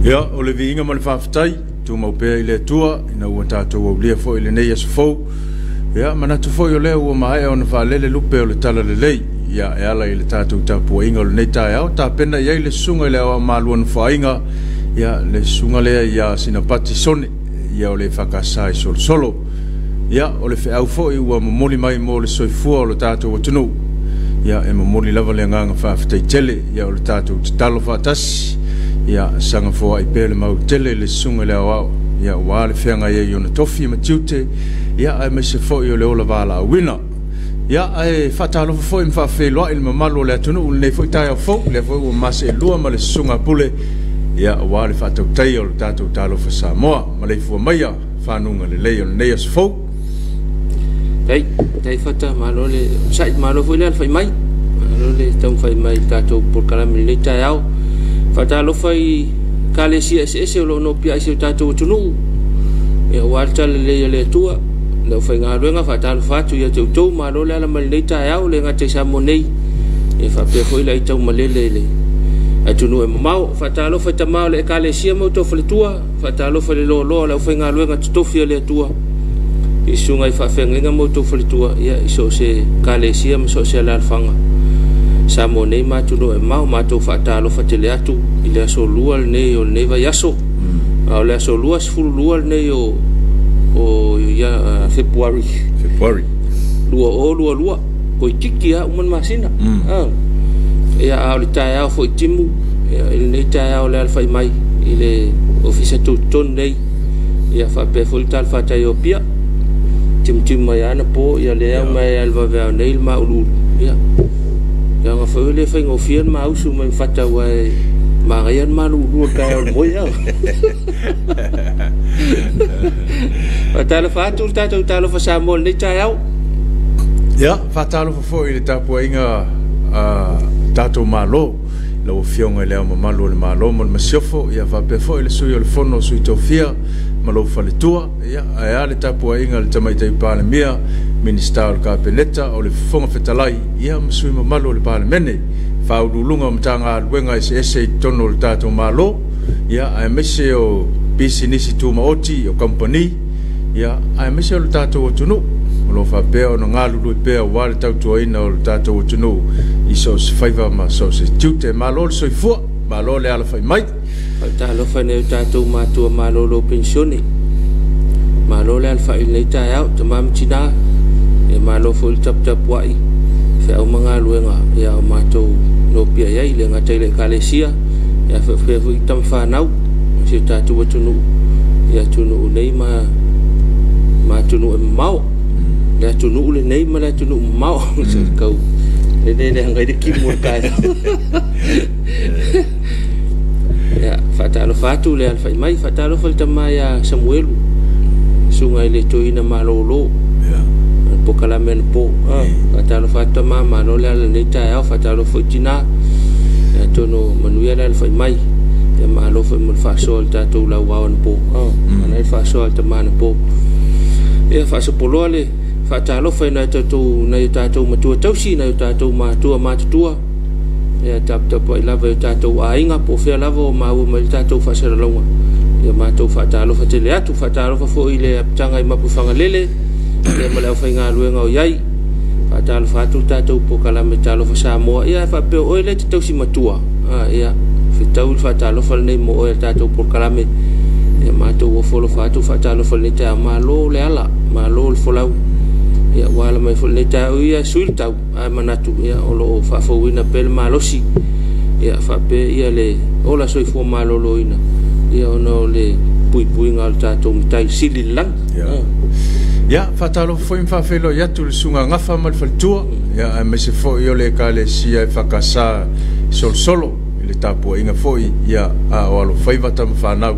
Ia, o le viiga ma le faafetai, tumau pea i le Atua, ina ua tatou aulia foi lenei aso fou. Ia, manatu foi o lea ua maea ona faalele lupe o le talalelei. Ia, e ala i le tatou tapuaiga o lenei taeao, tapena i ai le susuga i le Aoao Malua Nofoaiga, ia, le susuga lea ia Sinapati Sone, ia o le EFKS i Solosolo. Ia, o le feau foi ua momoli mai mo le soifua o lo tatou atunuu. Ia, e momoli lava le agaga faafetai tele. Ia, o le tatou tatalo faatasi, ia, saga foai pea le mau tele i le susuga i le Aoao, ia, aua le feagai ai i ona tofi ma tiute, ia, aemaise foi o le ola valaauina. Ia, ae faatalofa foi ma faafeiloai le mamalu o le atunuu i lenei foi taeao fou, lea foi ua maseelua ma le susuga a Pule, ia, aua le faatautaia o le tatou Talofa Samoa. Maleifua maia fanuga lelei o lenei aso fou. Tai, tai fata, malo le sai, malo foi le alafai mai. Malo le taumafai mai i le tatou polokalame i lenei taeao. Faatalofa i ekalesia eseese o lo o nopiai i si o tatou atunuu. Ia, aua le talalelei a le Atua, le aufaigaluega, faatalofa atu ia te outou, malo le ala mai lenei taeao, le gata i Samoa nei, ia faapea foi le aitaumalele i le atunuu e mamao. Faatalofa i tama o le ekalesia ma outou faletua, faatalofa i le loaloa o le aufaigaluega totofi a le Atua, i susuga i faafeagaiga ma outou faletua, ia, i so o se ekalesia ma so o se alaalafaga Samoa nei ma atunuu e mamao. Matou faatalofa tele atu i le aso lua lenei o lenei vaiaso. A o le aso lua, 12 lenei o ia, Fepuari. Fepuari. 2022. Toeitiiti lava uma le masina. Ia, a o le taeao foi timu, ia, i lenei taeao le alafai mai i le ofisa tutotonu nei, ia faapea foi le talafatai o Apia. Timutimu mai ana po, ia le au mai al vaveao nei le mauluulu. Ia, leaga foi le faigofie le mausu mai fata ua e manaia le maluulua o le taeao le moe au. Faatalofa atu le tatou Talofa Samoa i lenei taeao. Ia, faatalofa foi i le tapuaiga a tatou Malo, lau Afioga i le Ao Mamalu o le Malo ma le Masiofo, ia faapea foi le Sui o le Fono o Sui Tofia ma lou faletua, ia, ae a le tapuaiga a le Tamaitai Palemia, Minisita o le Kapeneta, o le Fofoga Fetalai, ia ma sui mamalu o le Palemene, faauluuluga o Matagaluega eseese i totonu o le tatou Malo, ia, aemaise o pisinisi tumaoti, o kamupani, ia, aemaise o le tatou atunuu o lo o faapea ona galulue pea aua le tautuaina o le tatou atunuu i so o se faiva ma so o se tiute. Malo le soifua, malo le alafai mai. Faatalofa i nai o tatou matua malolo penisione. Malo le alafai i lenei taeao, tama ma tina. Ia malo foi le taputapuai, feau ma galuega ia o matou nopia i ai, le gata i le ekalesia, ia faapea foi tama fanau, si o tatou atunuu, ia atunuu nei ma atunuu e mamao. Le atunuu lenei ma le atunuu mamao. Kau le le le hangai le kimu o le taeao. Ia, faatalofa atu le alafai mai, faatalofa le tama ia Samuelu, susuga i le toeaina malolo. Ia. Polokalame anapo. Faatalofa atu tama, malo le ala lenei taeao, faatalofa foi tina. Ia, atonu manuia le alafai mai. Ia, malo foi mo le faasoa o le tatou lauao anapo. Mana le faasoa o le tama anapo. Ia, faasopoloa le faatalofa i nai o tatou matua tausi, nai o tatou matua matutua. Ia, taputapuai lava i o tatou aiga, po o fea lava o maua mai le tatou faasalalauga. Ia, matou faatalofa tele atu, faatalofa foi i le apitaga i Mapuifagalele, ia ma le aufaigaluega o i ai. Faatalofa atu le tatou polokalame Talofa Samoa. Ia, faapea oe le te tausi matua. Ia, fetau le faatalofa lenei mo oe le tatou polokalame. Ia, matou ofo alofa atu faatalofa lenei taeao. Malo le ala, malo le folau. Ia ua ala mai foi lenei taeao ia e sui le tau ae manatu ia o lo o faafouina pea le malosi ia faapea ia le ola soifua maloloina ia ona o le puipuiga o le tatou Matai Sili i le lagi. Ia, faatalofa foi ma faafeiloai atu i le Susuga Gafa ma le Faletua, ia aemaise foi o le Ekalesia EFKS i Solosolo i le tapuaiga foi ia a o alofaiva tama fanau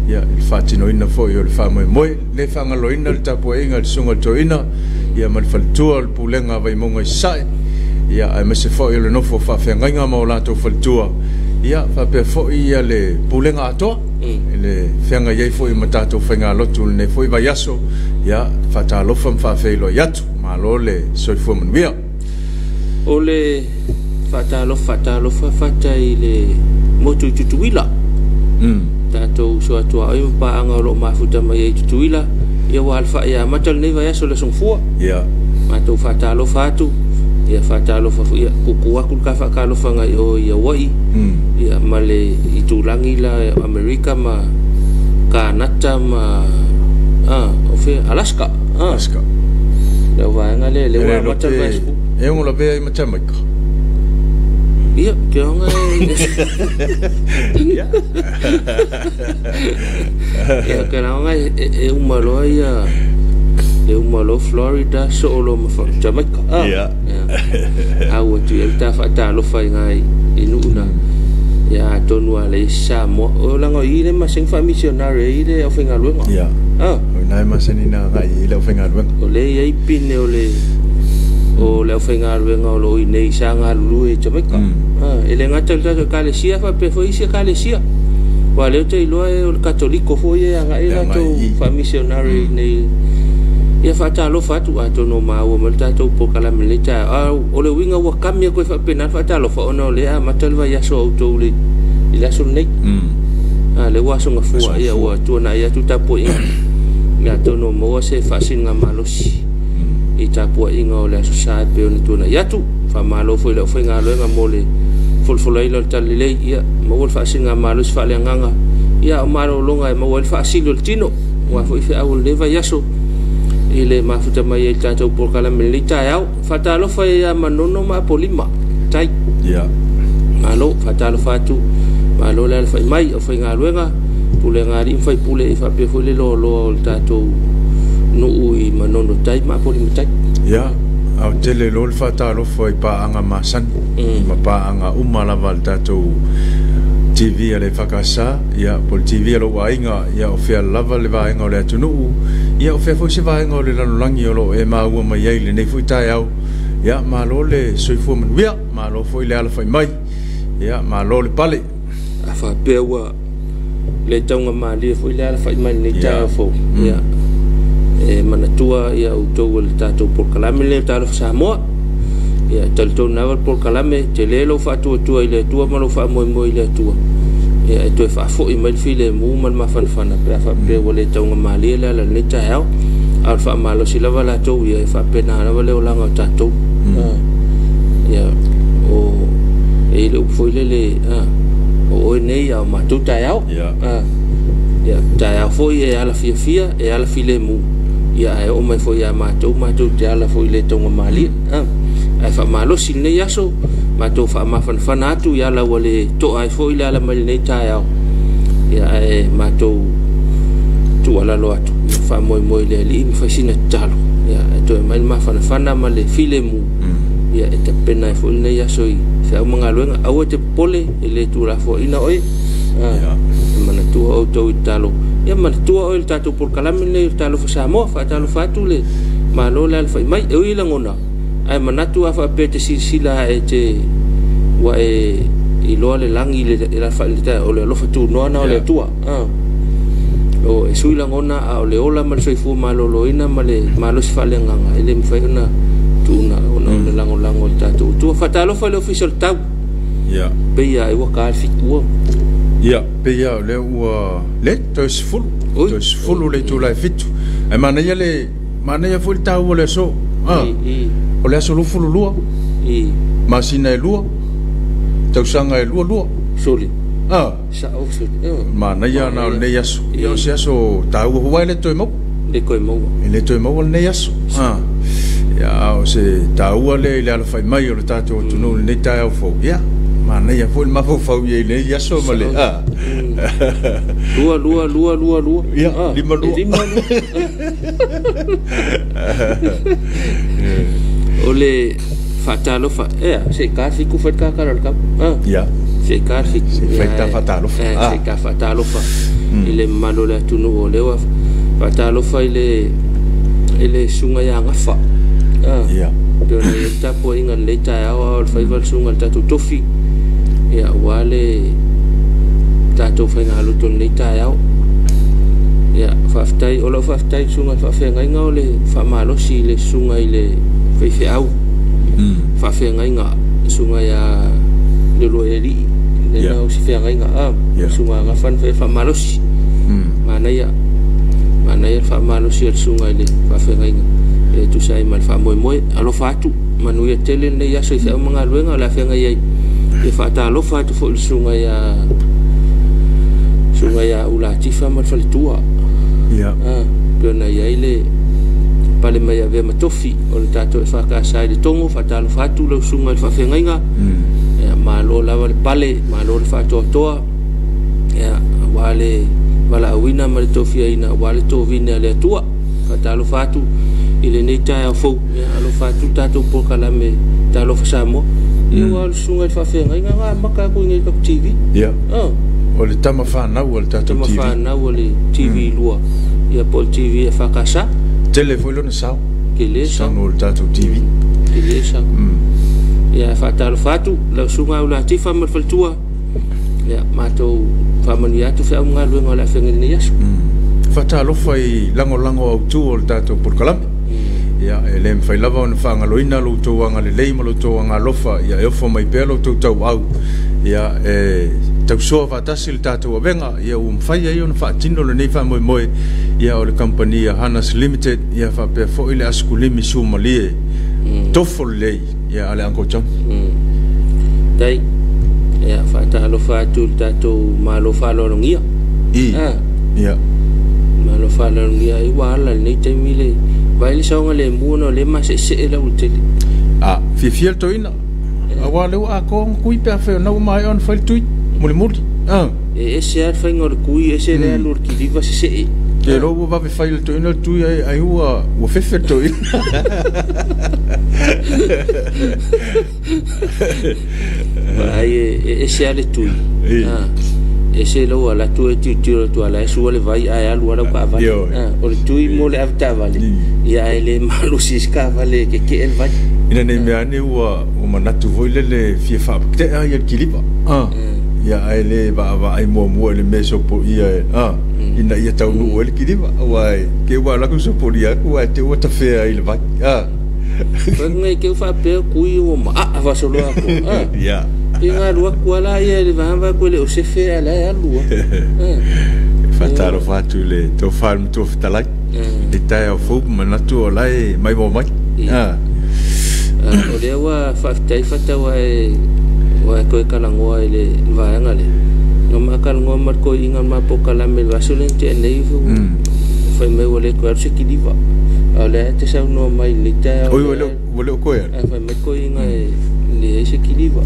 ia i le faatinoina foi o le faamoemoe. E le faagaloina le tapuaiga i le Susuga i le Toeaina ia ma le Faletua o le Pulega a Vaimauga i Sasae, ia aemaise foi o le nofo a faafeagaiga ma o latou faletua, ia faapea foi ia le Pulega atoa i le feagai ai foi ma tatou faigalotu i lenei foi vaiaso. Ia, faatalofa ma faafeiloai atu. Malo le soifua manuia. O le faatalofa faatalofa fata i le motu i Tutuila. Tatou uso a tuaoi ma paaga o lo o mafuta mai ai i Tutuila. Ia ua alafai e amata lenei vaiaso i le Aso Gafua. Matou faatalofa atu. Ia faatalofa foi, ia kuku atu le ta faatalofa i o i Hawaii. Ia ma le itulagi la o Amerika ma Kanata ma o fea Alaska. Alaska. Le vaega lea le ua amata le vaiaso. E ono lavea ai ma Jamaica. Ia, te onga e... Ia, ke la onga e uma loa ia e uma loa Florida so o loa ma Jamaica. Ia. Au atu ia ta faatalofa i ngai i nuu na. Ia atonu a le Samoa. O langa i le maseng fa missionary i le aufaigaluega. Ia. O nai masani na ngai i le aufaigaluega. O le iai pine o le o le aufaigaluega o lo o i nei sa galulue i Jamaica. E le gata i le tatou ekalesia faapea foi isi ekalesia. Aua o lea ou te iloa o le Katoliko foi e agai latou faamissionary nei. Ia faatalofa atu atonu o maua mai le tatou polokalame i lenei taeao. A o le uiga ua kami atu ai faapena le faatalofa ona o lea e amata le vaiaso a outou i le aso lenei. Lea ua aso Gafua ia ua tuanai atu tapuaiga. Ia atonu o maua se faasiligamalosi i tapuaiga o le Aso Sa e pei ona tuanai atu. Faamalo foi i le aufaigaluega mo le folafolaina o le talalelei. Ia maua le faasiligamalosi faaleagaga. Ia o malologa e maua ai le faasili o le tino. Aua foi feau o lenei vaiaso i le mafuta mai ai i le tatou polokalame i lenei taeao. Faatalofa ia Manono ma Apolima. Tai. Ia. Malo, faatalofa atu. Malo le alafai mai, aufaigaluega, pulega a alii ma faipule e faapea foi le loaloa o le tatou nuu i Manono Tai ma Apolima Tai. Ia, ao tele loa le faatalofa i paaga masani ma paaga uma lava a le tatou TV a le EFKS, ia, po o le TV a lou aiga, ia, o fea lava le vaega o le atunuu, ia, o fea foi se vaega o le lalolagi o lo o e maua mai ai i lenei foi taeao. Ia, malo le soifua manuia, malo foi le alafai mai, ia, malo le pale. A faapea ua le taugamalie foi le alafai mai lenei taeao fou, ia, e manatua ia outou o le tatou polokalame lenei o Talofa Samoa. Ia, e talitonu lava le polokalame, tele lou faatuatua i le Atua ma lou faamoemoe i le Atua. Ia, e toe faafoi mai le filemu ma le mafanafana pe a faapea ua le taugamalie le ala i lenei taeao. A o le faamalosi lava latou ia e faapena lava le olaga o tatou. Ia, o e i le upu foi lele, o oe nei a o matou taeao. Ia, taeao foi e ala fiafia, e ala filemu. Ia, ae oo mai foi ia matou, matou te ala foi le taugamalie. Ae faamalosi lenei aso, matou faamafanafana atu i ala ua le toa ai foi le ala mai lenei taeao. Ia, ae matou tuualalo atu, ia faamoemoe i le Alii ma fai sina tatalo. Ia, e toe mai le mafanafana ma le filemu. Ia, e tapena ai foi lenei aso i feau ma galuega. Aua te popole, e le tuulafoaiina oe. E manatua outou i tatalo. Ia, manatua oe i le tatou polokalame lenei o le Talofa Samoa. Faatalofa atu le Malo le alafai mai. E ui i lagona, ae manatu a faapea te silasila e te ua e iloa le lagi i le alafai i le taeao, o le alofa tunoa na o le Atua. O e sui lagona a o le ola ma le soifua maloloina ma le malosi faaleagaga e le mafai ona tuuna ona o le lagolago o le tatou Atua. Faatalofa i le Ofisa o le Tau. Ia. Pei lava ua ta le 7. Ia, pei lava o lea ua le toe 10. Toe 10 le itula e 7. Ae manaia le manaia foi le taua o le aso. O le aso 22. Masina e 2. Tausaga e 22. Soli. Sao soli. Manaia na o lenei aso. Ia o se aso taua aua e le toe maua. Le toe maua. E le toe maua lenei aso. Ia a o se taua lea i le alafai mai o le tatou atunuu i lenei taeao fou, ia manaia foi le mafaufau i ai i lenei aso ma le 2 2 2 2 2. Ia, 5 2. 5 2. O le faatalofa ea se ka fiku fai ka kala ka. Ia. Se ka fiku. Se fai ta faatalofa. Se ka faatalofa i le mamalu o le atunuu o lea ua faatalofa i le susuga ia Gafa. Ia. Pe ona i ai le tapuaiga lenei taeao a o le faiva le susuga i le tatou tofi. Ia aua le tatou faigalotu lenei taeao. Ia faafetai, o lau faafetai i le susuga i le faafeagaiga o le faamalosi i le susuga i le faifeau. Faafeagaiga susuga ia Leuluai lena o si feagaiga susuga Gafa na fai faamalosi. Manaia le faamalosi o le susuga i le faafeagaiga e tusa ai ma le faamoemoe. Alofa atu, manuia tele lenei aso i feau ma galuega o le afeagai ai. Ia faatalofa atu foi i le susuga ia Ulatifa ma le faletua. Ia. Pe ona i ai le pale mai avea ma tofi o le tatou e whakasa i le tongo. Faatalofa atu lau susuga i le faafeagaiga. Ia, malo lava le pale, malo le faatoatoa. Ia, aua le valaauina ma le tofiaina, aua le tovine a le Atua. Faatalofa atu i lenei taeao fou. Ia, alofa atu le tatou polokalame Talofa Samoa. Ia, ua le susuga i le faafeagaiga nga maka aku i nei taku TV. Ia. O le tama whanau o le tatou TV. Tama whanau o le TV lua. Ia, po le TV e whakasa. Tele foi lona sao. Ke le sao. Sao le tatou TV. Ke le sao. Ia, faatalofa atu lau susuga Ulatifa ma le faletua. Ia, matou faamanuia atu feau ma galuega o le afeagai i lenei aso. Faatalofa i lagolago autu o le tatou polokalame. Ia, e le mafai lava ona faagaloina lo outou agalelei ma lo outou agalofa. Ia, e ofo mai pea lo outou tauau. Ia, e tausoa faatasi le tatou avega. Ia, ua mafai ai ona faatino lenei faamoemoe. Ia, o le kamupani Hanas Limited. Ia, faapea foi le Asikulimi Sumalie. Tofo lelei. Ia, a le Uncle John. Tai. Ia, faatalofa atu le tatou malo faaaloalogia. Ia. Malo faaaloalogia ai ua ala lenei taimi le vai le saoga le mua na o le masese lau le tele. Fiafia le toina. Aua le ua atoa ona kui pe a whai o nau mai ona whai le tui. Muli muli. E ese a le whainga o le kui, ese le alu o le kiliva se see. Ke lo ua vave whai le toina le tui ai ua fefe le toina. Ai e ese a le tui. Ese lau ala tu e tiu tu ala e sua le vai ai alu ala ka vale. O le tui mo le avta vale. Ia ai le malu si ska vale ke ke el vai. Ina nei mea ane ua manatu foi lele fia faapete ai le kiliva. Ia ai le va ai mua le me sopo ia ina ia taunu le kiliva. Ua ke ua la ku sopo ia ku ai te ua tafea ai le vai. Fa ngai ke fa pe kui o ma a va solo ko. Ia. Inga lua kuala ia le vava ko le o se fe ala ya lua. Faatalofa atu le tofa le matua fetalai. Le taeao fou manatu o lae mai mo mai. O lea ua faafetai fata ua e koe kalagoa i le vaega lea. Na maakalagoa ma le koiiga ma polokalame le vaiaso lea na tea nei fai mai ua le koe alu se kiliva. A o lea e te saunoa mai lenei taeao. Oi ua le o koe alu. Fai mai koiiga e leai se kiliva.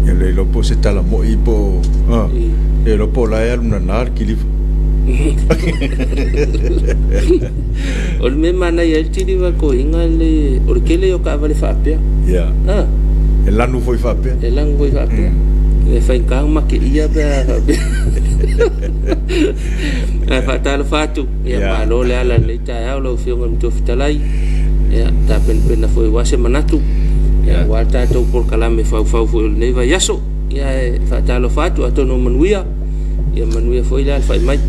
Ia le iloa po o se tala mo'i po o e iloa po o lae alu nana le kiliva. O le mea manaia ai le tiliva le koiiga le o le kele o kaavale faapea. Ia. E lanu foi faapea. E lanu foi faapea. E faigata ma keia pe a faapea. Ae faatalofa atu. Ia malo le ala lenei taeao lau Afioga i le Matua Fetalai. Ia tapenapena foi aua se manatu. Ia aua le tatou polokalame faufau foi o lenei vaiaso. Ia e faatalofa atu atonu o manuia. Ia manuia foi le alafai mai.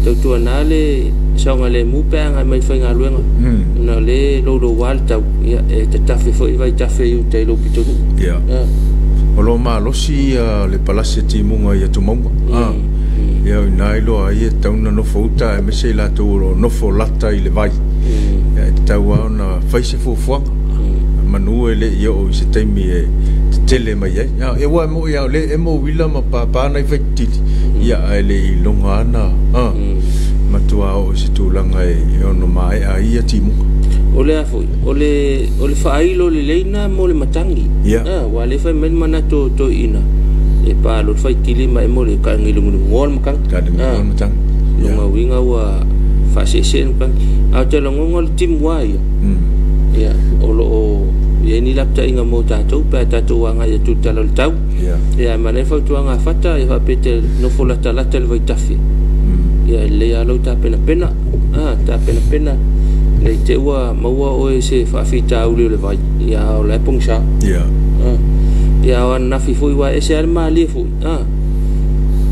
Tautuana le saoga lemu pe a agai mai faigaluega. Ona o le louloua le tau. Ia e tatafe foi vaitafe i uta i lou pitonuu. Ia. O lo malosi le palasi e timuga i atumauga. Ia o ina iloa ai e tatau ona nofo uta aemaise i latou o lo o nofo lata i le vai. Ia e tatau lava ona fai se fuafuaga. Manu e le'i oo i se taimi e tetele mai ai. Ia ua e mo'i lava o lea e emo uila ma pāpā nai faititili. Ia ae le'i iloga ana matua oo i se tulaga e ono maea ai ia timuga. O le afoi, o le whaailo le leina mo le matangi. Wa le whai meni manato toi ina. E pa lo whai kili ma e mo le ka ngi lungu ngol makang. Ka ngi ngol matangi. Lunga winga wa whaasese makangi. Au te longongo le timu ia. Ia, o lo o ia ni lapta inga mo tātou, pēr tātou wanga ia tūtala le tau. Ia, mana e whautuanga whata, ia whapete nofo lata lata le vaitafi. Ia, le ia lau tā pena pena. Tā pena pena. Nei te ua maua oe se whaafita uli o le vai. Ia o le pongsa. Ia o anafi fui wa ese ale malie fui.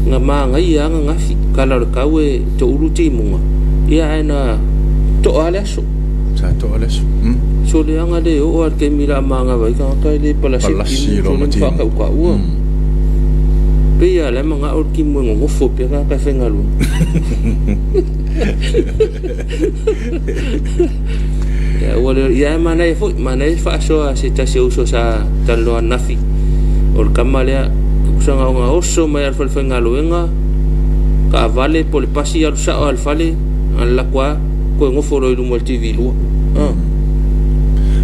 Nga maanga ia nga ngafi. Kala o le kau e to ulu timunga. Ia aena to ale aso. Sa to ale aso. So le anga le o al ke mila maanga vai ka kai le palasi timu. So le whakau ka ua. Pea le manga o ki mua ngofo pe ka kai whengalu. Ia ua mana e foi, mana e whaasoa se tasi uso sa taloa nafi. O le kama lea, kusanga o ngā oso mai al whalewhengaluenga, ka avale po le pasi alu sao al whale, an lakwa, koe ngofo roi lumo al TV lua.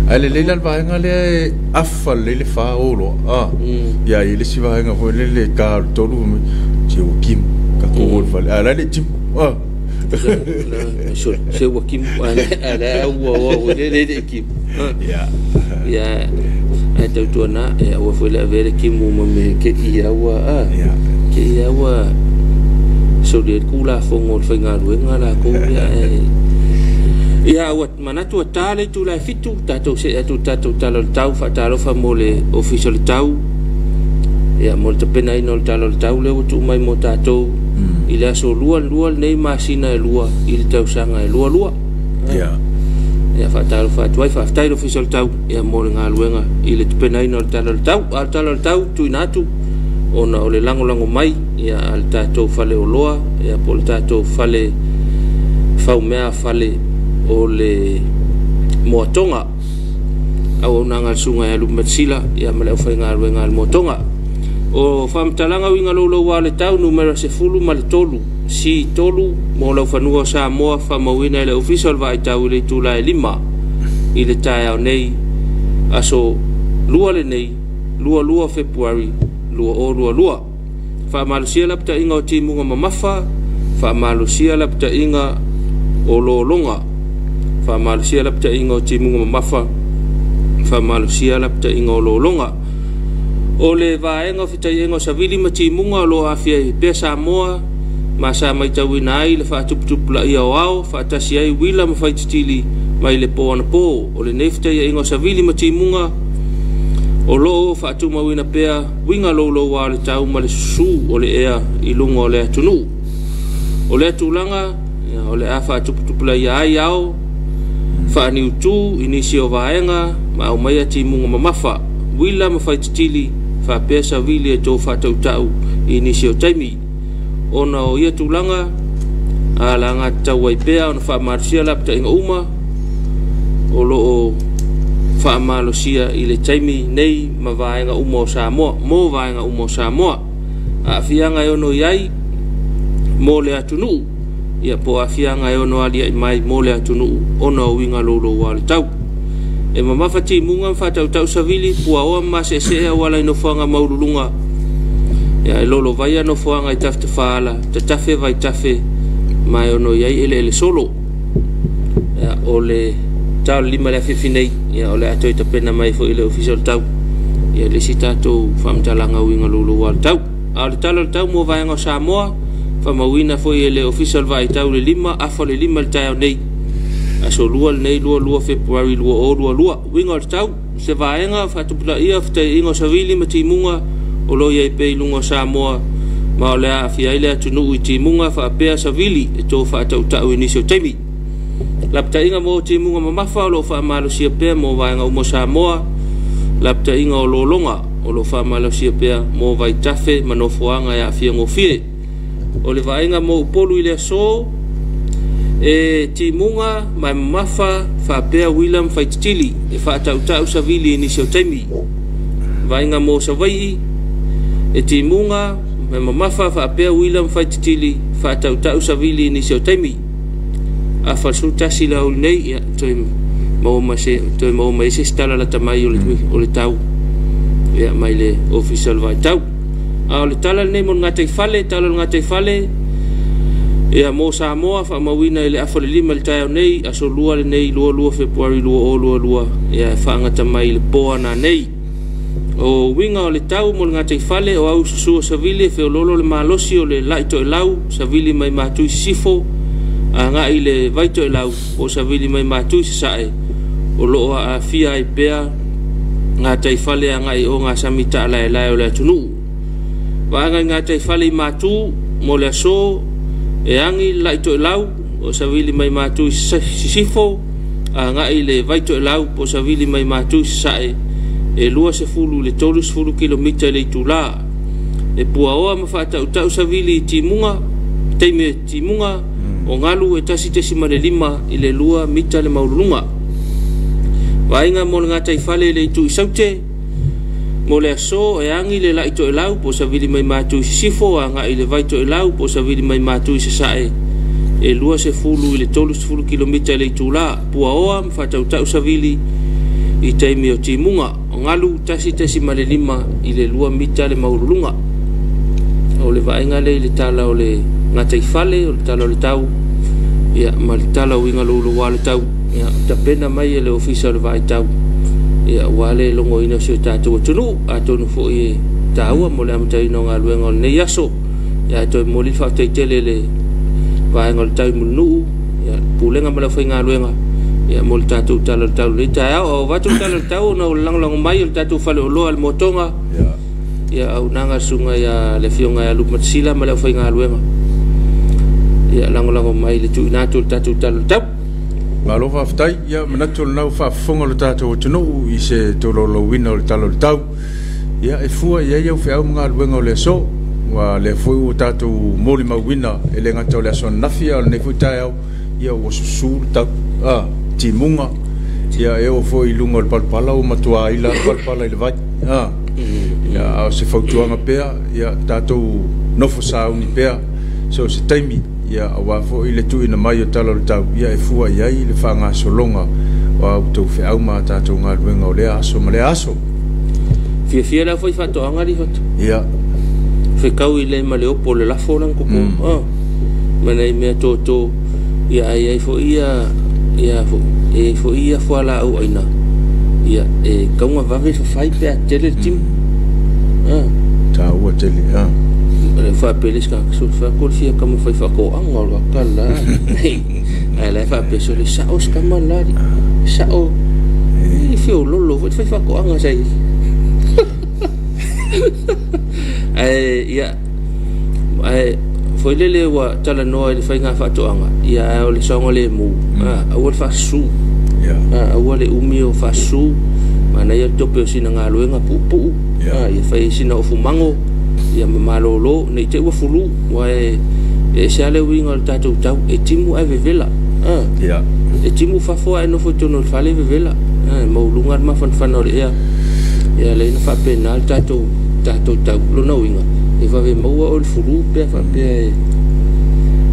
Ai le leila le vaenga lea e afa le le wha oloa. Ia i le si vaenga foi le le ka tolu, se ua kimu, ka kō le whale. A la le timu. Se ua kimu, ala ua ua le le kimu. Ia, ai tautuana, ia ua foi le avere kimu ma me ke ia ua, ke ia ua, so le kula fongo le whaingaluenga la kou ia e. Ia ua manatu a tāle tū lai fitu, tātou se atu tātou talo le tau, whaatalofa mo le ofisa le tau. Ia mo le tapena ina o le talo le tau le ua tuu mai mo tātou. I le aso lua lua nei masina e lua, i le tausanga e lua lua. Ia whaatalofa atu ai, whaaftai le ofisa le tau, ia mo le ngā i le tapena ina o le talo le tau. A le talo le tau, tuina atu, ona o le langolango mai, ia a le tātou whale o loa, ia po le tātou whale whaumea whale o le moatonga. Au au nanga sunga e alu matsila, ia ma le au whai ngā luenga le moatonga. O whamtalanga winga lolo wa le tau numera se fulu ma le tolu. Si tolu mo lau whanua Samoa whamauina le ofisa o le vai tau i le tula e lima. I le tae au nei aso lua le nei, lua lua Februari, lua o lua lua. Whaamalusia lapta inga o timunga mamafa, whaamalusia lapta inga o lolonga. Whaamalusia lapta inga o timunga mamafa, whaamalusia lapta inga o lolonga. O le vaenga o whitai enga o savili ma timunga o lo afia i pea Samoa, ma sa mai tauina ai le whaatuputupula ia o ao, whaatasi ai wila ma whaititili mai le pō ana pō. O le nei whitai enga o savili ma timunga, o loo whaatumauina pea winga lolo wa le tau ma le susu o le ea i lunga o le atunu. O le atulanga, o le a whaatuputupula ia ai ao, whaaniutu i nisi o vaenga, ma au mai a timunga mamafa, wila ma whaititili, whapea savili e tō whatautau i nisi o taimi. Ona o ia tūlanga, a la ngā tau ai pea, ona whaamalosia lapta inga uma, o loo whaamalosia i le taimi nei ma vaenga uma o Samoa, mō vaenga uma o Samoa. A whianga e ono iai, mō le atunuu, ia po a whianga e ono alia i mai mō le atunuu, ona o winga lolo wa le tau. E mamafa timunga whatautau savili, pua oa masese e wala i nofoanga maululunga. Ia e lolo vaia nofoanga i tafta whaala, tatafe vai tafe, mai ono iai ele ele solo. Ia o le tau lima le awhiwhi nei, ia o le atoi tapena mai fo i le ofisa o le tau. Ia le si tātou whamtalanga uinga lolo wa le tau. A o le talo le tau mō vaenga o Samoa, whamauina fo i le ofisa o le vai tau le lima, afa le lima le taeo nei. Aso lua le nei lua lua Februari lua o lua lua. Winga o le tau, se vaenga, whaatupula ia, whitai inga o savili ma timunga, o lo iai pei lunga o Samoa, ma o le aafia ai le atunuu i timunga, whaapea savili, e tō whaatautau i nisi o taimi. Lapta inga mō timunga mamafa, o lo whaamalosia pea mō vaenga umo Samoa, lapta inga o lolonga, o lo whaamalosia pea mō vaitafe, manofoanga e aafia ngofie. O le vaenga mō upolu i le aso, e timunga mai mamafa whapea William Whaititili e whaatautau savili i nisi o taimi. Vaenga mō Savaii e timunga mai mamafa whapea William Whaititili whaatautau savili i nisi o taimi. A whalsu tasi la uli nei, ia, toi maua ma se toe maua mai se isi tala lata mai o le tau ia mai le Ofisa o le Vaitau. A o le tala lenei mo le gataifale, tala o le gataifale ia mo Samoa faamauina i le 4:30 i le taeao nei, aso 2 lenei 22 Fepuari 2022, ia e faagata mai i le po ananei. O uiga o le tau mo le gataifale o au susua savili e feololo le malosi o le lai toelau savili mai Matu i Sisifo agai i le vai toelau po o savili mai Matu i Sasae o loo aafia ai pea gataifale agai o gasami taalaelae o le atunuu. Vaega i gataifale i Matu mo le aso e agi le lai toelau o savili mai Matu i Sisifo agai i le vai toelau po o savili mai Matu i Sasae e 20 i le 30 kilomita i le itula. E puaoa ma faatautau savili i timuga, taimi e timuga o galu e 1.5 i le 2 mita le maululuga. Vaaiga mo le gataifale i le itu i Saute mo le aso e agi le lai toelau po o savili mai Matu i Sisifo agai i le vai toelau po o savili mai Matu i Sasae e 20 i le 30 kilomita i le itula. Puaoa ma faatautau savili i taimi o timuga o galu 1.5 i le 2 mita le maululuga. O le vaaiga lea i le tala o le gataifale, o le tala o le tau ia ma le tala o uiga louloua o le tau ia tapena mai e le Ofisa o le Vaitau ia ua le logoina o si o tatou atunuu, atonu foi e taua mo le amataina o galuega o lenei aso. Ia toe momoli le faafetai tele i le vaega o le tau i Mulinuu, ia pulega ma le aufaigaluega ia mo le tatou tala o le tau lenei taeao. O avatu le tala o le tau ona o le lagolago mai o le tatou faleoloa le Motoga ia auaunaga susuga ia le afioga ia Lupe Matasila ma le aufaigaluega ia lagolago mai le tuuina atu o le tatou tala o le tau. Malo faafetai, ia manatu o lenau faafofoga o le tatou atunuu i se tolaulauina o le tala o le tau. Ia e fua i ai au feau ma galuega o le aso. Ua lea foi ua tatou molimauina e le gata o le aso ananafi a o lenei foi taeao, ia ua susu le tau timuga, ia e oo foi i luga o le palapala ua matua ila le palapala i le vai. Ia a o se fautuaga pea, ia tatou nofo sauni pea so o se taimi, ia aua foi le tuuina mai o tala o le tau, ia e fua i ai le faagasologa o a outou feau ma a tatou galuega o lea aso ma lea aso. Fiafia la foi faatoaga li fatu. Ia. Fekau i le ma le opo le lafo la koko. Ma nei mea toto ia ai ai foi ia ia fo e foi ia fo la au aina. Ia e kaunga vave fafai pe a tele tim. Taua tele Le fa peles ka so fa ko fia kama fai fa ko anga lo ka la. Ai la fa pe so le sa os kama la sa o. I fio lolo fai fa ko anga sai. Ai ia ai foi lele ua talanoa i le faiga faatoaga ia ae o le saoga lemu aua le faasusu aua le umi o faasusu manaia le tope o sina galuega puupuu ia fai sina ofumago ia ma malōlō nei te ua fulu ua e ese lava le uiga o le tatou tau e timu ae vevela e timu fafo ae nofo i totonu o le fale vevela mauluga le mafanafana o le ea ia lea na faapena le tatou tau lona uiga e vave maua o le fulu pea faapea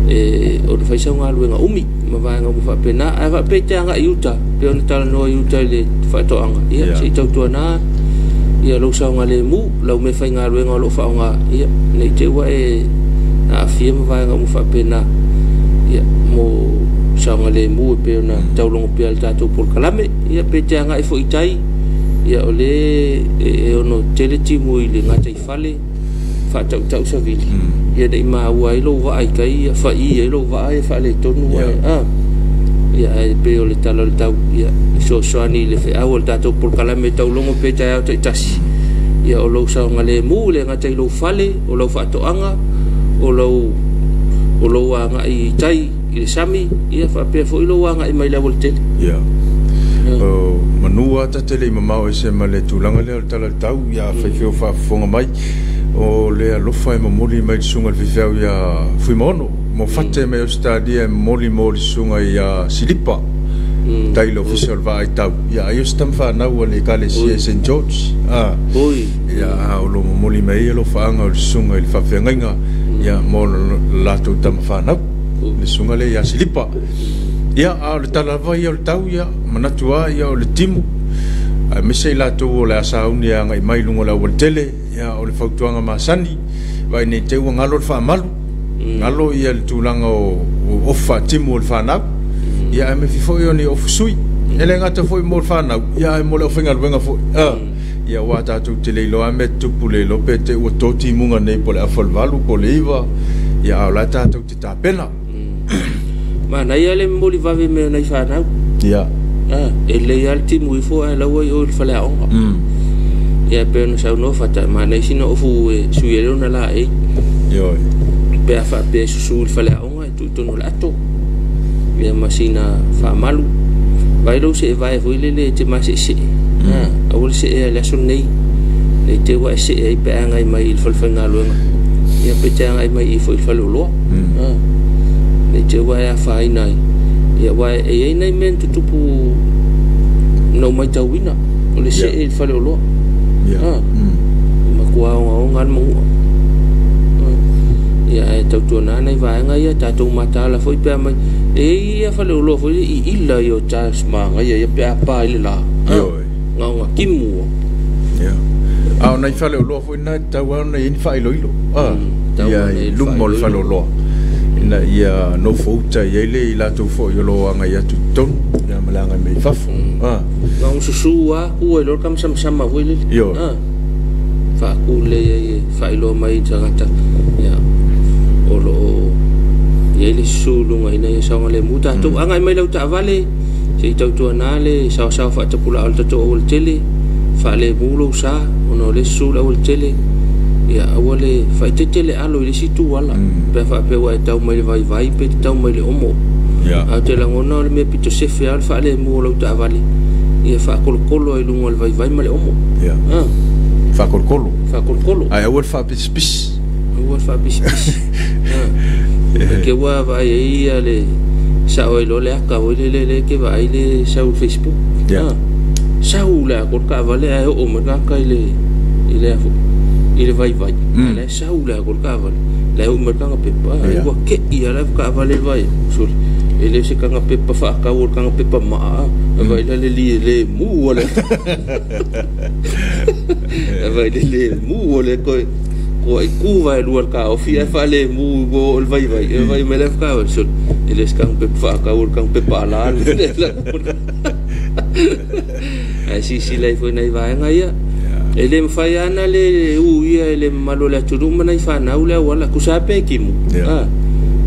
e o le faisa o galuega umi ma vaega uma faapena ae faapea i te agai i uta pe ona talanoa i uta i le faatoaga ia se i tautuana ia lou saogalemu lau mea faigaluega o loo faaaoga ia nei te ua e aafia ma vaega uma faapena ia mo saogalemu e pei ona taulogo pea le tatou polokalame ia pe te agai foi i tai ia o le e ono tele timu i le gataifale faatautau savili ia nei maua ai lou vaa i tai ia fa'i ai lou vaa ia faaletonu ae ia ae pei o le tala o le tau ia fesoasoani i le feau o le tatou polokalame taulogo pe taeao taitasi ia o lou saogalemu le gata i lou fale o lau faatoaga o lou agai i tai i le sami ia faapea foi lou agai mai le aualatele. Ia o manua tatele i mamao ese ma le tulaga lea o le tala o le tau ia faifeo faafofoga mai o le alofa e momoli mai le susuga i le faifeau ia Fuimaono mo fate mai Ausetalia e momoli mo le susuga ia Silipa tai le ofisa o le Vaaitau ia ai o se tamafanau a le ekalesia i St George ia o lo momoli mai ai alofaaga o le susuga i le faafeagaiga ia mo le latou tamafanau le susuga lea ia Silipa. Ia, a o le tala lava ia o le tau, ia, manatu lava ia o le timu, aemaise i latou o le a sauni e agai mai i luga o le aualatele, ia, o le fautuaga masani, vaai nei te i ua galo le faamalu, galo ia le tulaga o ofu faatimu o le fanau, ia, aemaise foi o ni ofu sui. E le gata foi mo le fanau, ia, ae mo le aufaigaluega foi. Ia, aua tatou te le iloa lava mea tutupu le iloa pe te i ua to timuga nei po o le afa o le 8 po o le 9, ia, a o la e tatou te tapena. Manaia le momoli vave mai o nai fanau. Ia. E lelei lava le timu ifo ae laua i o i le faleaoga. Ia pe ona saunoa Fata, manaia sina ofu e sui ai lona laei. Ioe. Pe a faapea e susu i le faleaoga e tuu i totonu o le ato. Ia ma sina faamalu. Vaai lou seevae foi lele e te maseesee. Aua le see ai le aso lenei. Nei te i ua e see ai pe a agai mai i le falefaigaluega. Ia pe te agai mai i foi i le faleoloa. Nei te i ua e afaina ai. Ia aua e i ai nai mea na tutupu na ou matauina. O le see i le faleoloa. Matua ogaoga le manua. Ia ae tautuana nai vaega ia tatou mataala foi pe a mai. E i ai ia faleoloa foi i ila i o ta magaia ia pe a pa i le la. Ngaoga timu. Ia. A o nai faleoloa foi na e tatau lava ona i ai ni faailoilo. Ia i luma o le faleoloa ina ia nofouta i ai le i latou foi o lo o agai atu i totonu, ia ma le agai mai i fafo. Ngaoga susu lava, ku ai loa le kamasamasama foi lele. Ioe. Faaku lelei ai e faailoa mai i tagata, ia, o lo o i ai le susu i luga ina ia saogalemu tatou. Agai mai lau taavale, se i tautuana le saosaoa faatapulaa o le tatou aualatele, faalemu lou sa, ona o le susu le aualatele. Ia, aua le faaeteete le alo i le isi itu ala, pe a faapea ua e tau mai le vaivai pe te tau mai le omo. Ae ou te lagona o le mea pito sefe lava le faalemu o lau taavale, ia faakolokolo ai i luga o le vaivai ma le omo. Faakolokolo. Faakolokolo. Ae aua le faapisipisi. Aua le faapisipisi. E ke ua vaai ai ia le sao ai loa le aka foi lele le ke vaai le sau i le Facebook. Sau le aka o le taavale ae oo mai le tagata i le i le afu i le vaivai. Ae la e sau le aka o le taavale. La e ui mai le taga pepa. Ua kei lava le taavale i le vai. Sole. E le o se taga pepa faatau o le taga pepa maa. Vai la le li le mu o le. Vai le le mu o le koe. Kua i ku vai lua le kaofi ae faalemu o le vaivai. E vai mai le kaofi. Sole. E le o se taga pepa faatau o le taga pepa ala. Ae silasila ai foi nai vaega ia. E le mafai lava ona le uia e le mamalu o le atunuu ma nai fanau le auala. Tusa lava pe timu.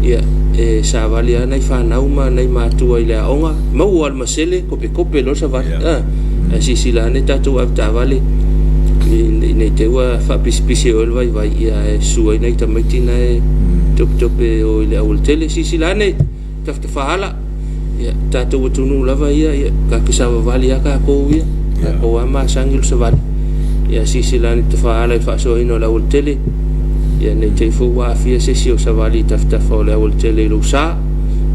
Ia, e savali lava nai fanau ma nai matua i le aoga. Maua lava le masele, kopekope loa le savali. Ae silasila ane tatou avetaavale nei te i ua faapisipisi ai oe le vaivai, ia ae susu ai nai tamaiti na e topetope o i le aualatele. Silasila ane, tafatafaala. Ia, tatou atunuu lava ia, ia, tatou savavali lava tatou ia. Tatou lava masani o le savali. Ia, silasila ane tafaala i le faasoaina o le aualatele. Ia, nei te i foi ua aafia se isi o savali i tafatafa o le aualatele i lou sa.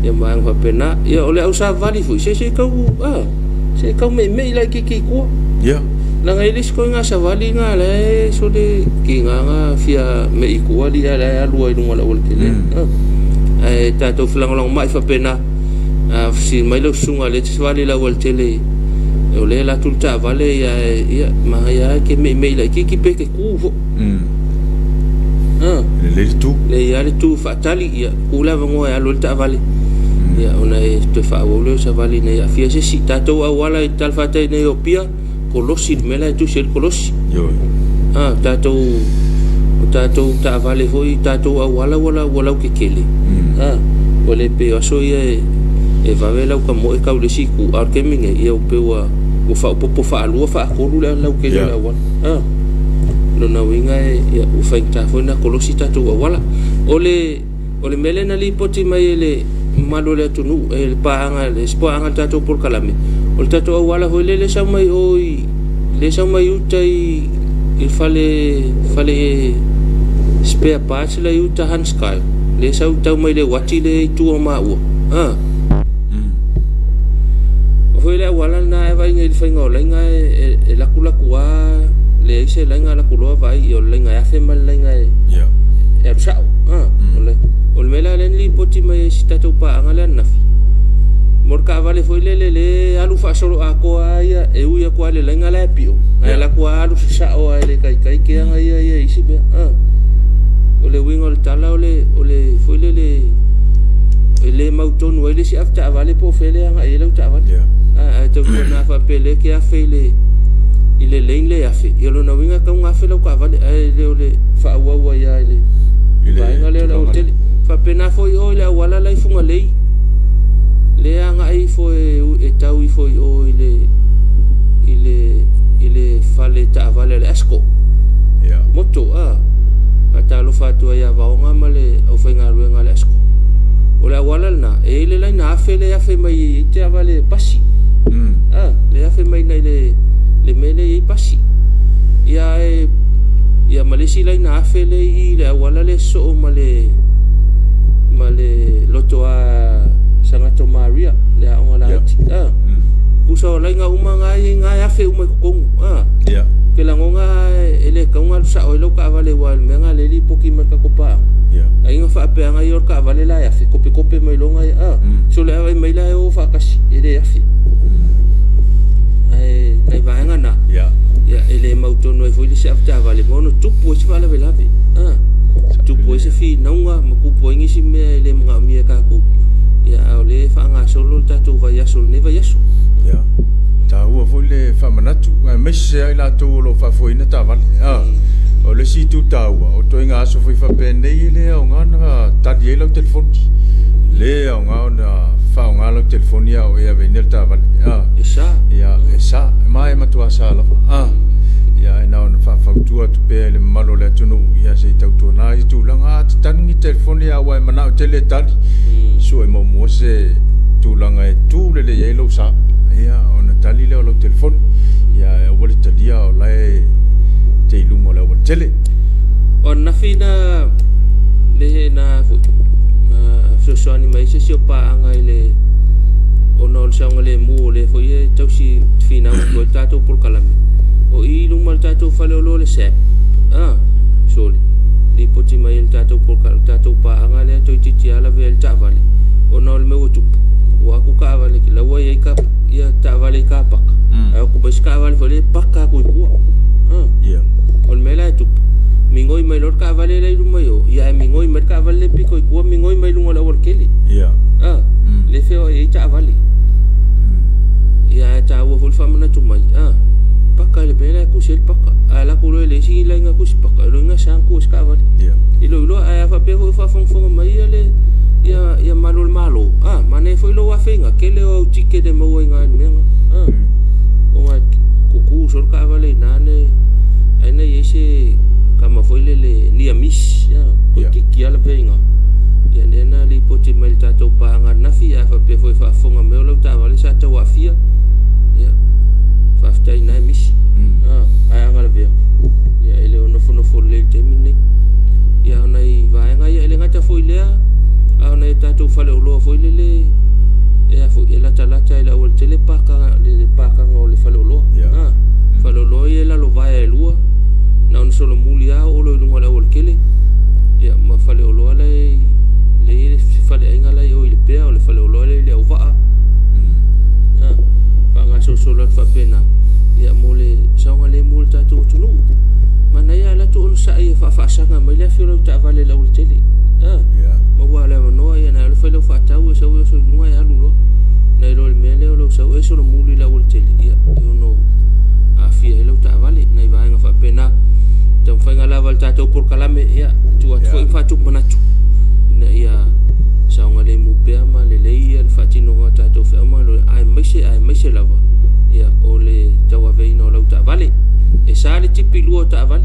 Ia, ma vaega faapena. Ia, o le au savali foi, se tau, se tau meimei laitiiti i tua. Ia. Leaga e le isi ituaiga savali na la e sole kiga na fia mei i tua alii ae la e alu ai i luga o le aualatele. Ae tatou felagolagomai faapena, a fesili mai lau susuga lea e te savali i le aualatele, o lea e alu atu le taavale, ia, ia, manaia lava e te meimei laitiiti pe te tu foi. Lelei le tu. Lelei lava le tu faatali, ia, tuu le avanoa e alu ai le taavale. Ia, ona e toe faaauau lea o savali ina ia aafia se isi. Tatou auala i talafatai nei o Apia, kolosi le mea la e tusi ai le kolosi. Tatou o tatou taavale foi, tatou auala ua lautetele. Ua le pei o aso ia e vave lau tamoe tau i le isi itu, a o le taimi nei, ia ua pei ua faaopoopo faalua faatolu le lautele o le auala. Lona uiga ia, ua faigata foi ona kolosi tatou auala. O le mea lea na lipoti mai e le mamalu o le atunuu, e le paaga, le isi paaga o le tatou polokalame, o le tatou auala foi lea e sau mai o i, lea sau mai uta i le fale spare parts la i uta Hanskyle, lea sau tau mai le uati lea i tua o maua. O foi le auala lena e vaai nei i le faiga o laina e lakulaku lava, leai se laina laku loa vaai i o le laina e afe ma le laina e alu sao. O le mea la lea na lipoti mai ai si tatou paaga lea ananafi, Mo le taavale foi lele le alu faasoloatoa ia e ui atu lava i le laina la e pio ae alu atu lava alu sasao lava e le taitai keaga ia ia i isi mea. O le uiga o le tala o le foi lele e le mautonu ai le isi avetaavale po o fea le agai i ai lau taavale. Ae tautuana faapea lea e te afe i le lane le afe, ia lona uiga e tatau ona afe lau taavale ae le o le faaauau ai lava i le vaega lea o le aualatele. Faapena foi o i le auala la i Fugalei le agai ifo e tau ifo i o i le fale taavale a le ASCO. Moto faatalofa atu ai ia Vaoga ma le aufaigaluega a le ASCO. O le auala lena e i ai le laina afe le afe mai i taavale pasi. Le afe mai i le mea lea e i ai pasi. Ia e ia ma le isi laina afe le i le auala le soo ma le loto a Sagato Maria le aoga laiti. Kusa o laina uma ngai ngai afe uma i totonu. Ke lagona e le taunga alu sao ai lau taavale ua le mea nga le lipoti mai le tatou paaga. Aiga faapeaga ia o le taavale la e afe kopekope mai loga ia. So le avai mai la e o faatasi e le afe. Ae nai vaega na ia e le mautonu ai foi le isi avetaavale ma ono tupu ai se faalavelave. Tupu ai se finauga ma tupu ai nisi mea e le manaomia e tatou. Ia a o lea e faagasolo le tatou vaiaso lenei vaiaso. Taua foi le faamanatu aemaise ai latou o lo o faafoeina taavale. O le isi itu taua o toega aso foi faapenei e le aoga ona tali ai lau telefoni. Le aoga ona faaaoga lau telefoni a o e aveina le taavale. E sa. Ia e sa ma e matua sa lava. Ia e na ona faafautua atu pea i le mamalu o le atunuu ia se i tautuana i tulaga tatagi ni telefoni a ua e manao tele e tali. Sue muamua se tulaga e tu lelei ai lou sa. Ia ona tali lea o lau telefoni. Ia e aua le talia o lae te i luga o le aualatele. O ananafi na le na foi fesoasoani mai se isi o paaga i le ona o le saogalemu o lea foi e tausi finau atu ai le tatou polokalame. O i luma o le tatou faleoloa le SAP. Sole lipoti mai e le tatou polokalame tatou paaga lea toeitiiti lava lavea ai le taavale ona o le mea ua tupu. Ua aku taavale laua i ai ka ia taavale i ka paka. Ae o atu mai se taavale foi lea paka atu i tua. O le mea la e tupu migoi mai loa le taavale la i luma i o, ia ae migoi mai le taavale le pito i tua migoi mai luga o le aualatele. Le feoai ai taavale. Ia ae taua foi le faamanatu mai. Paka i le mea la e tusi ai le paka. Ae alu atu loa e le isi laina tusi paka, loiga sa na tu ai se taavale. I lou iloa ae a faapea foi o faafogafoga mai ia le ia malu o le Malo. Manaia foi lou afeiga tele o au ticket e maua i na i le mea na. Ona tutu solo taavale i na ne ai na i ai se kama foi lele near miss. Toeitiiti lava lavea i na. Ia lea na lipoti mai le tatou paaga ananafi ae faapea foi faafofoga mai o lau taavale sa tau aafia. Ia faafetai na e misi. Ae aga lavea ia e le o nofonofo lelei i le taimi lenei. Ia o nai vaega ia e le gata foi lea a o nai tatou faleoloa foi lele e a foi e latalata i le aualatele pakaga le pakaga o le faleoloa. Faleoloa ia e lalovaea e lua na ona solomuli lava oo loa i luga o le aualatele. Ia ma faleoloa la e le i le faleaiga la i o i le pea o le faleoloa la i le auvaa. Faagasolosolo atu faapena ia mo le saogalemu o le tatou atunuu. Manaia alu atu onosai e faafaasaga mai le afi o lau taavale i le aualatele. Maua le avanoa ia na alu fai lau faatau e sau e oso i luga e alu loa. Nai lo le mea lea o lou sau e solomuli i le aualatele ia e ono aafia ai lau taavale. Nai vaega faapena taumafaiga lava le tatou polokalame ia tuu atu foi ma faatupu manatu ina ia saogalemu pea ma lelei ia le faatinoga o tatou feau ma aemaise lava ia o le tauaveina o lau taavale. E sa le tipi lua o taavale.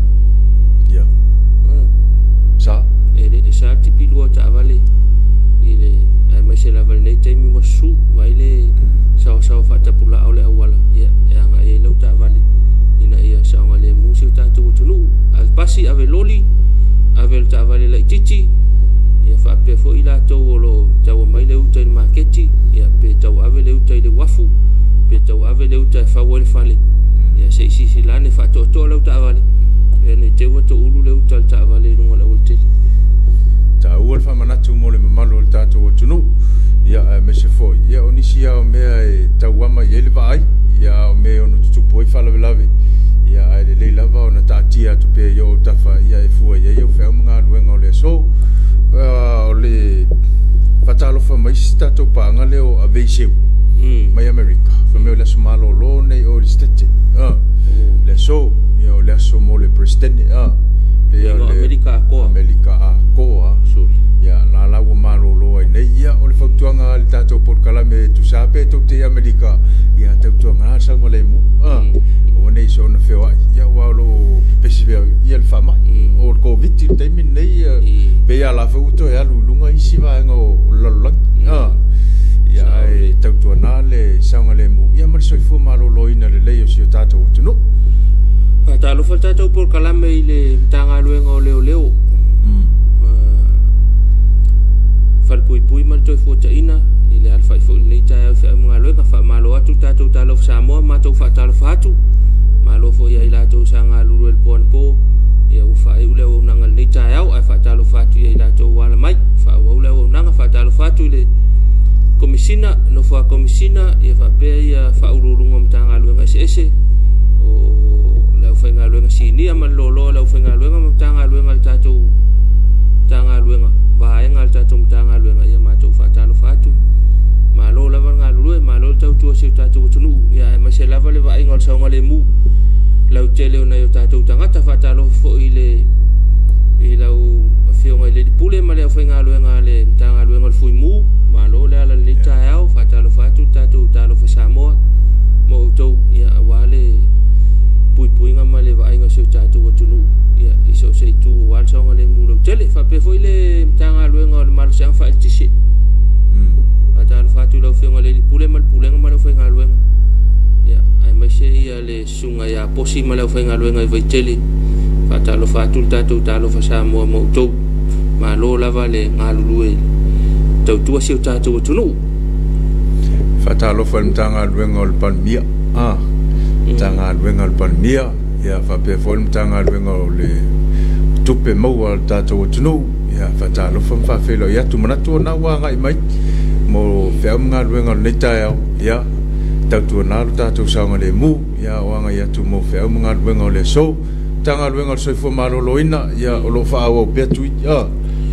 Sa. E sa le tipi lua o taavale i le aemaise lava lenei taimi ua susu vai le saoasaoa faatapulaa o le auala ia e agai ai lau taavale ina ia saogalemu si o tatou atunuu. Ave pasi, ave loli, ave le taavale laitiiti ia faapea foi latou o lo o taua mai le uta i le maketi ia pe tauave le uta i le uafu pe tauave le uta e fau ai le fale. Ia se i silasila ane faatoatoa lau taavale ia ne i te i ua toulu le uta a le taavale i luga o le aualatele. Taua Taua le faamanatu mo le mamalu o le tatou atunuu. Ia aemaise foi ia o nisi lava o mea e tauama i ai le vaai, ia a o mea e ono tutupu ai faalavelave, ia ae lelei lava ona taatia atu pea i ou autafa ia e fua i ai au feau ma galuega o le aso. O le faatalofa mai si tatou paaga lea o Aveiseu mai Amerika, fai mai o le aso malolo nei o le Setete. Le aso, ia o le aso mo le Peresetene. Pei o le Amerika atoa. Amerika atoa. Ia la la ua malolo ai nei. Ia o le fautuaga a le tatou polokalame e tusa pe tou te i Amerika, ia tautuaga le saogalemu. Aua ne i soona feoai, ia aua o lo o pepesi pea ia le faamai. O le Covid i le taimi lenei, pei lava la foi ua toe alu i luga isi vaega o le lalolagi. Ia ae tautuana le saogalemu ia ma le soifua maloloina lelei o si o tatou atunuu. Faatalofa le tatou polokalame i le Matagaluega o Leoleo, Falepuipui ma le Toefuataiga i le alafai foi i lenei taeao i feau ma galuega. Faamalo atu le tatou talofa Samoa, matou faatalofa atu. Malo foi ia i latou sa galulue i le po anapo, ia ua faaiu le auaunaga i lenei taeao, ae faatalofa atu ia i latou ua ala mai faaauau le auaunaga. Faatalofa atu i le Komisina, nofoa Komisina, ia faapea ia faauluuluga o Matagaluega eseese, o le aufaigaluega sinia ma le loaloa o le aufaigaluega ma Matagaluega a le tatou Matagaluega, vaega a le tatou Matagaluega, ia matou faatalofa atu. Malo lava le galulue, malo le tautua i si o tatou atunuu, ia aemaise lava le vaaiga o le saogalemu lautele o nai o tatou tagata. Faatalofa foi i le i lau afioga i le Pule ma le aufaigaluega a le Matagaluega o le Fuimu, malo le ala i lenei taeao. Faatalofa atu le tatou talofa Samoa ma outou, ia aua le puipuiga ma le vaaiga o si o tatou atunuu, ia i so o se itu aua le saogalemu lautele. Faapea foi le Matagaluega o le Malosiaga Faaeletise. Faatalofa atu i lau afioga i le Pule ma le Pulega ma le aufaigaluega, ia aemaise ia le susuga ia Posi ma le aufaigaluega i Vaitele. Faatalofa atu le tatou talofa Samoa ma outou. Malo lava le galulue tautua si o tatou atunuu. Faatalofa i le Matagaluega o le Palemia. Matagaluega o le Palemia, ia faapea foi le Matagaluega o le Tupe Maua a le tatou atunuu. Ia faatalofa ma faafeiloai atu, manatu o na ua agai mai mo feau ma galuega o lenei taeao. Ia tautuana lo tatou saogalemu, ia o agai atu mo feau ma galuega o le aso. Matagaluega o le Soifua Maloloina, ia o lo o faaauau pea tui.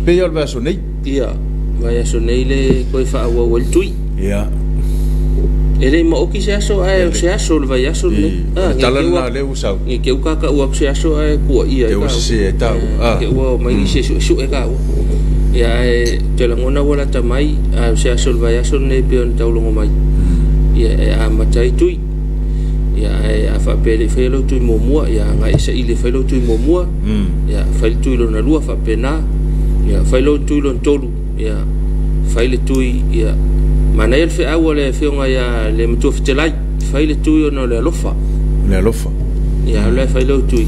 Pei o le vaiaso nei. Ia, vaiaso nei le koe faaauau ai le tui. Ia. E le maoki se aso ae o se aso le vaiaso lenei. O le tala lena lea ua sau. Nge ke uka ka ua se aso ae kua ia. Te ua sese e tau. Ke ua mai se su e ka ua. Ia ae te langona ua lata mai ae o se aso le vaiaso lenei pe ona taulongo mai. Ia e amata ai tui. Ia ae a faapea le fai lau tui muamua, ia agai e saili e fai lau tui muamua. Ia fai le tui lona lua faapena. Ia fai lau tui lona tolu. Ia fai le tui, ia manaia le feau a le afioga ia le Matua Fetalai, fai le tui ona o le alofa. Le alofa. Ia o le fai lau tui,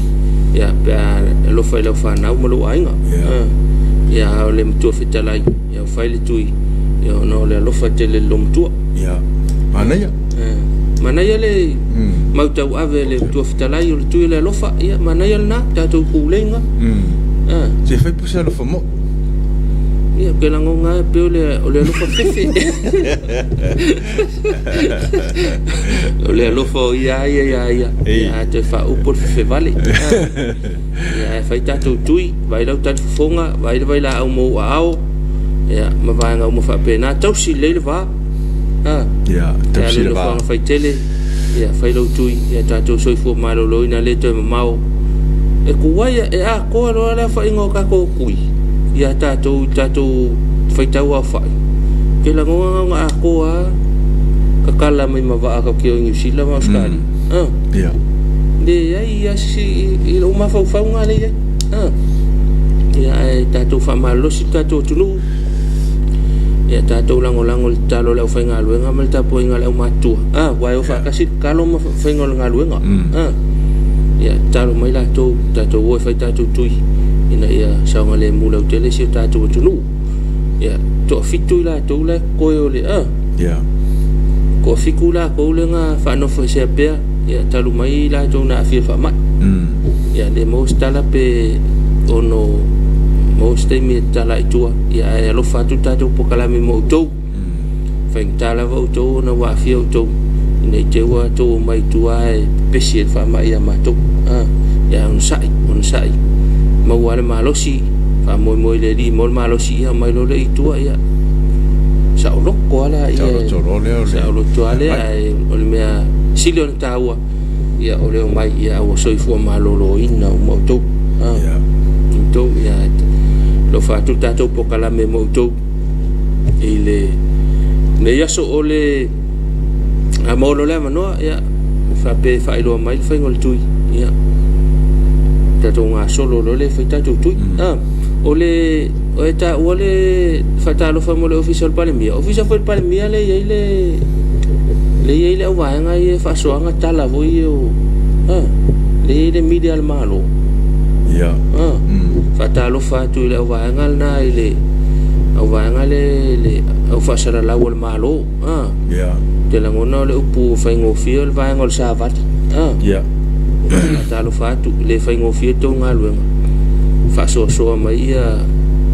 ia pe a alofa i lau fanau ma lou aiga. Ia o le Matua Fetalai, ia fai le tui, ia ona o le alofa tele i le matua. Ia manaia. Manaia le mautau ave le Matua Fetalai o le tui o le alofa, ia manaia lena tatou pulega. Se fai pusa alofa mo. Ia ke langonga pe o le alofa fefe. O le alofa o ia ia ia ia. Ia te faaupu le fefe vale. Ia e fai tatou tui, vai lau talifofoga, vai le vai laau mo ou aao. Ia ma vaega uma faapena, tausi lelei le va. Ia tausi le va. Ia faitele, ia fai lau tui, ia tatou soifua maloloina le toe mamao. E kuai e atoa loa le aofaiga o tatou tui. Ia tatou tatou faitau aofai. Ke langona nga atoa kakala mai mavaa ka ke o New Zealand ma Australia. Ia. Le ai ia si i lo mafaufauga le ai. Ia e tatou faamalosi tatou atunuu. Ia tatou lagolago le tatalo le aufaigaluega ma le tapuaiga a le aumatua. Ua e o faatasi le tatalo ma faiga o le galuega. Ia tatalo mai latou, tatou o e fai tatou tui ina ia saogalemu lautele si o tatou atunuu. Ia toafitu i latou la e koe o le Ia. Toafitu latou le na faanofo esea pea, ia talu mai latou na aafia faamai. Ia le maua se tala pe ono maua se taimi e tatala ai i tua, ia ae alofa atu le tatou polokalame mo outou. Faigata lava outou ona ua aafia outou ina i te i ua outou omai i tua ae pepesi ai le faamai ia matou. Ia onosai, onosai, maua lava le malosi, faamoemoe i le Alii e maua le malosi, ia omai loa lea i tua, ia saoloto lava lea, saoloto lava lea, ae o le mea sili ona taua, ia o le omai, ia ua soifua maloloina uma outou. Outou, ia alofa atu le tatou polokalame mo outou i lenei aso. O le a maua loa le avanoa, ia faapea e faailoa mai le faiga o le tui, ia tatou gasolo loa le fai tatou tui. O le o e taua le faatalofa mo le Ofisa o le Palemia, Ofisa foi o le Palemia le i ai le le i ai le auvaega ia e faasoaga tala foi ia o le i ai le media a le Malo. Faatalofa atu i le auvaega lena, i le auvaega le le au faasalalau o le Malo. Te lagona o le upu faigofie o le vaega o le savali. Faatalofa atu, le faigofie tou galuega, faasoasoa mai ia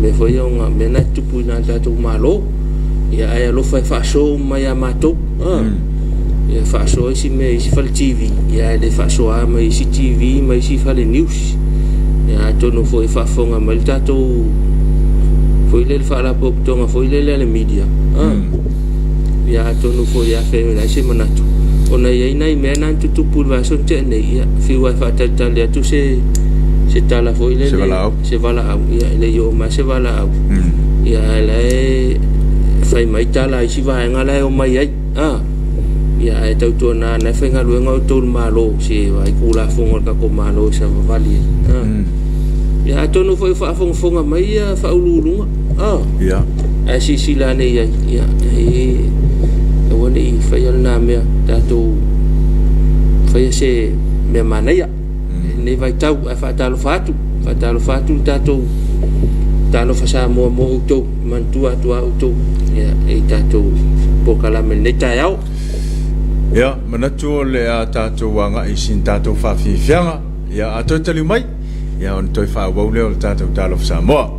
mea foi ia o mea na e tutupu i na tatou Malo, ia ae alofa e faasoa uma mai ia matou. Ia faasoa isi mea isi fale TV, ia ae le faasoa mai isi TV ma isi fale news. Ia atonu foi e faafofoga mai le tatou foi lele faalapotopotoga foi lele a le media. Ia atonu foi e afea ai se manatu ona e i ai nai mea na tutupu i le vaiaso na tea nei, ia fiu ai faatalitali atu se tala foi lele, se valaau, ia e le i oo mai se valaau. Ia ae la e fai mai tala a isi vaega la e omai ai. Ia ae tautuana na e faigaluega outou i le Malo, se vaai Tulafono a le tatou Malo e savavali ai. Ia atonu foi o faafogafoga mai ia faauluuluga. Ae silasila ane i ai, ia e aua ne i faia lena mea, tatou faia se mea manaia lenei vaitau. Ae faatalofa atu, faatalofa atu le tatou talofa Samoa mo outou, manatua atu a outou, ia i tatou polokalame lenei taeao. Ia, manatu o le a tatou agai i sina tatou faafiafiaga, ia a toe taliu mai, ia ona toe faaauau lea o le tatou talofa Samoa.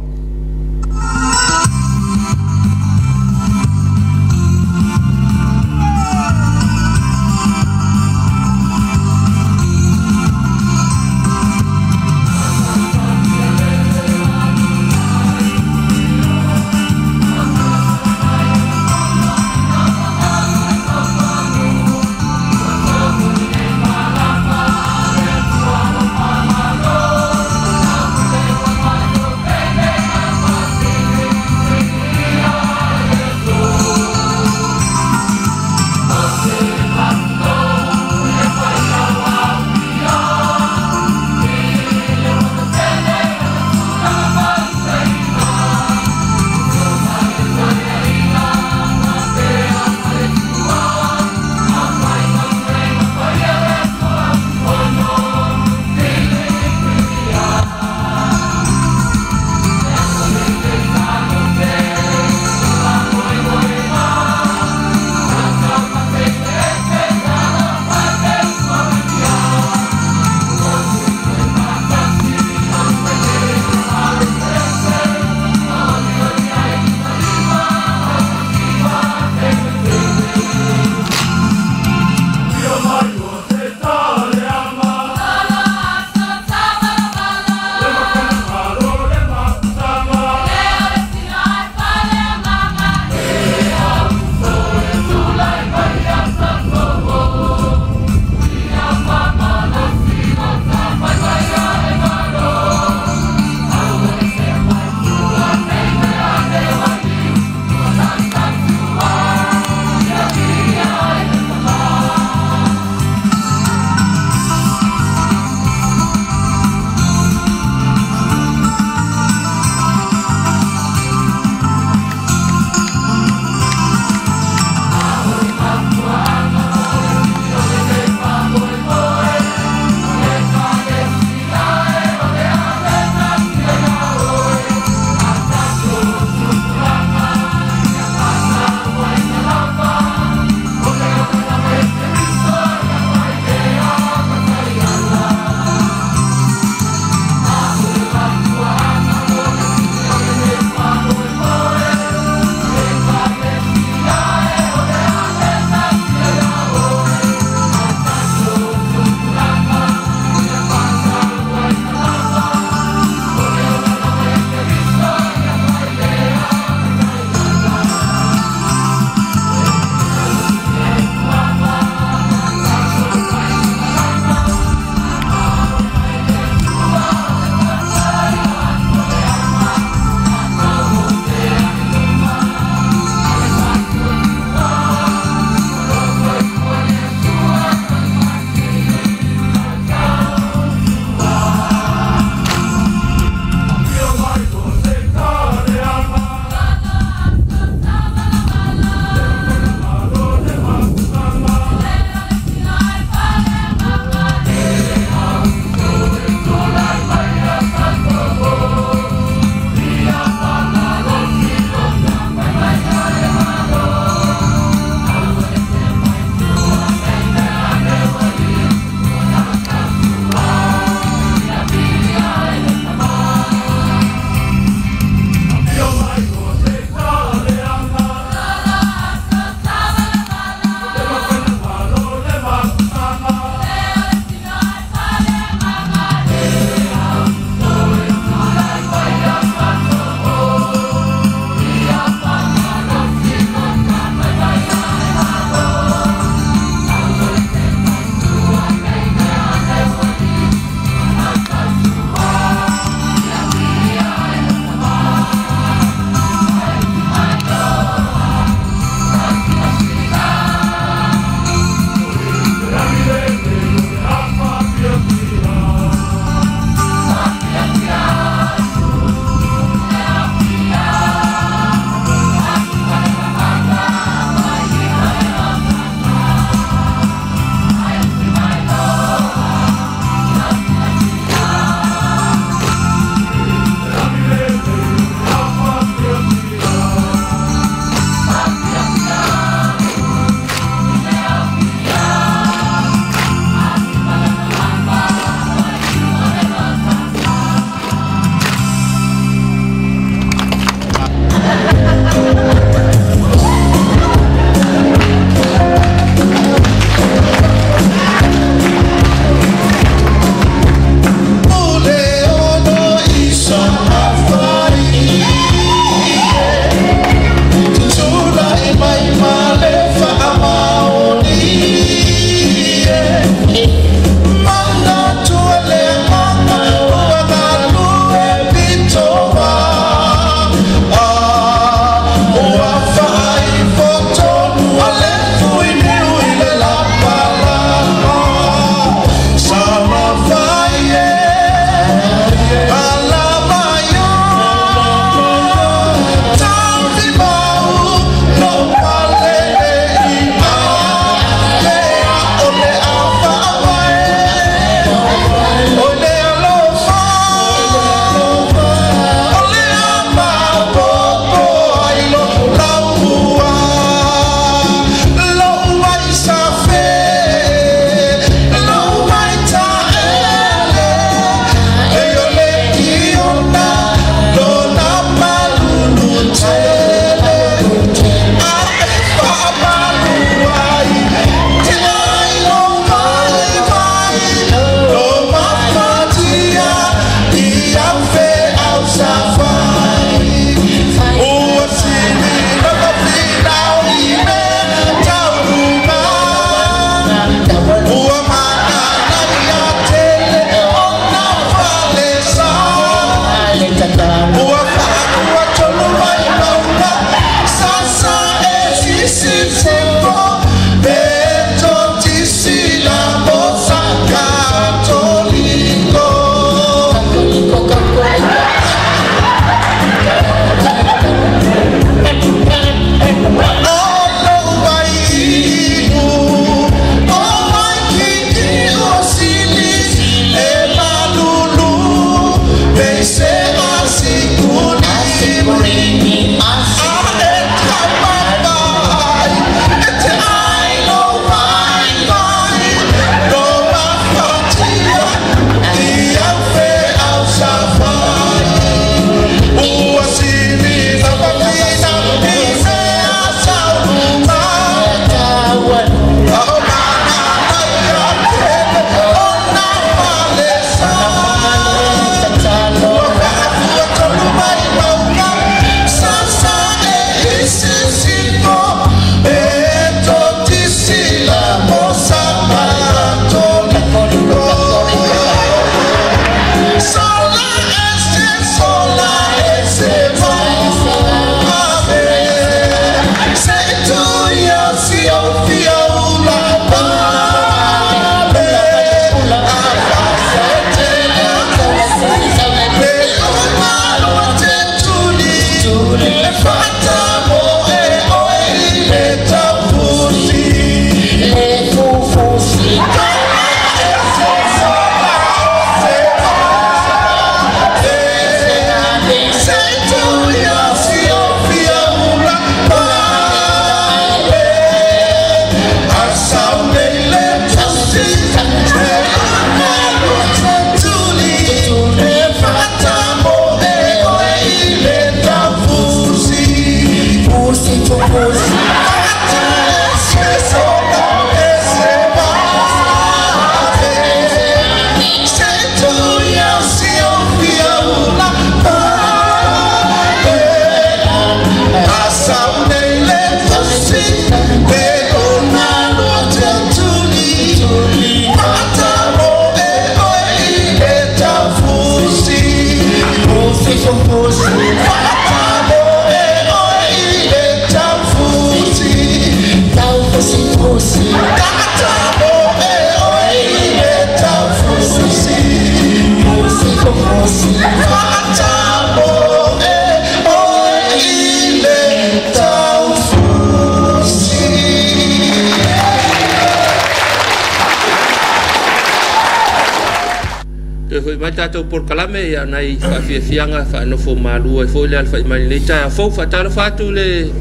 Porkalame ia nai faafiafiaga faanofo malua ai foi le alafai mai lenei taeao fou faatalofa atu le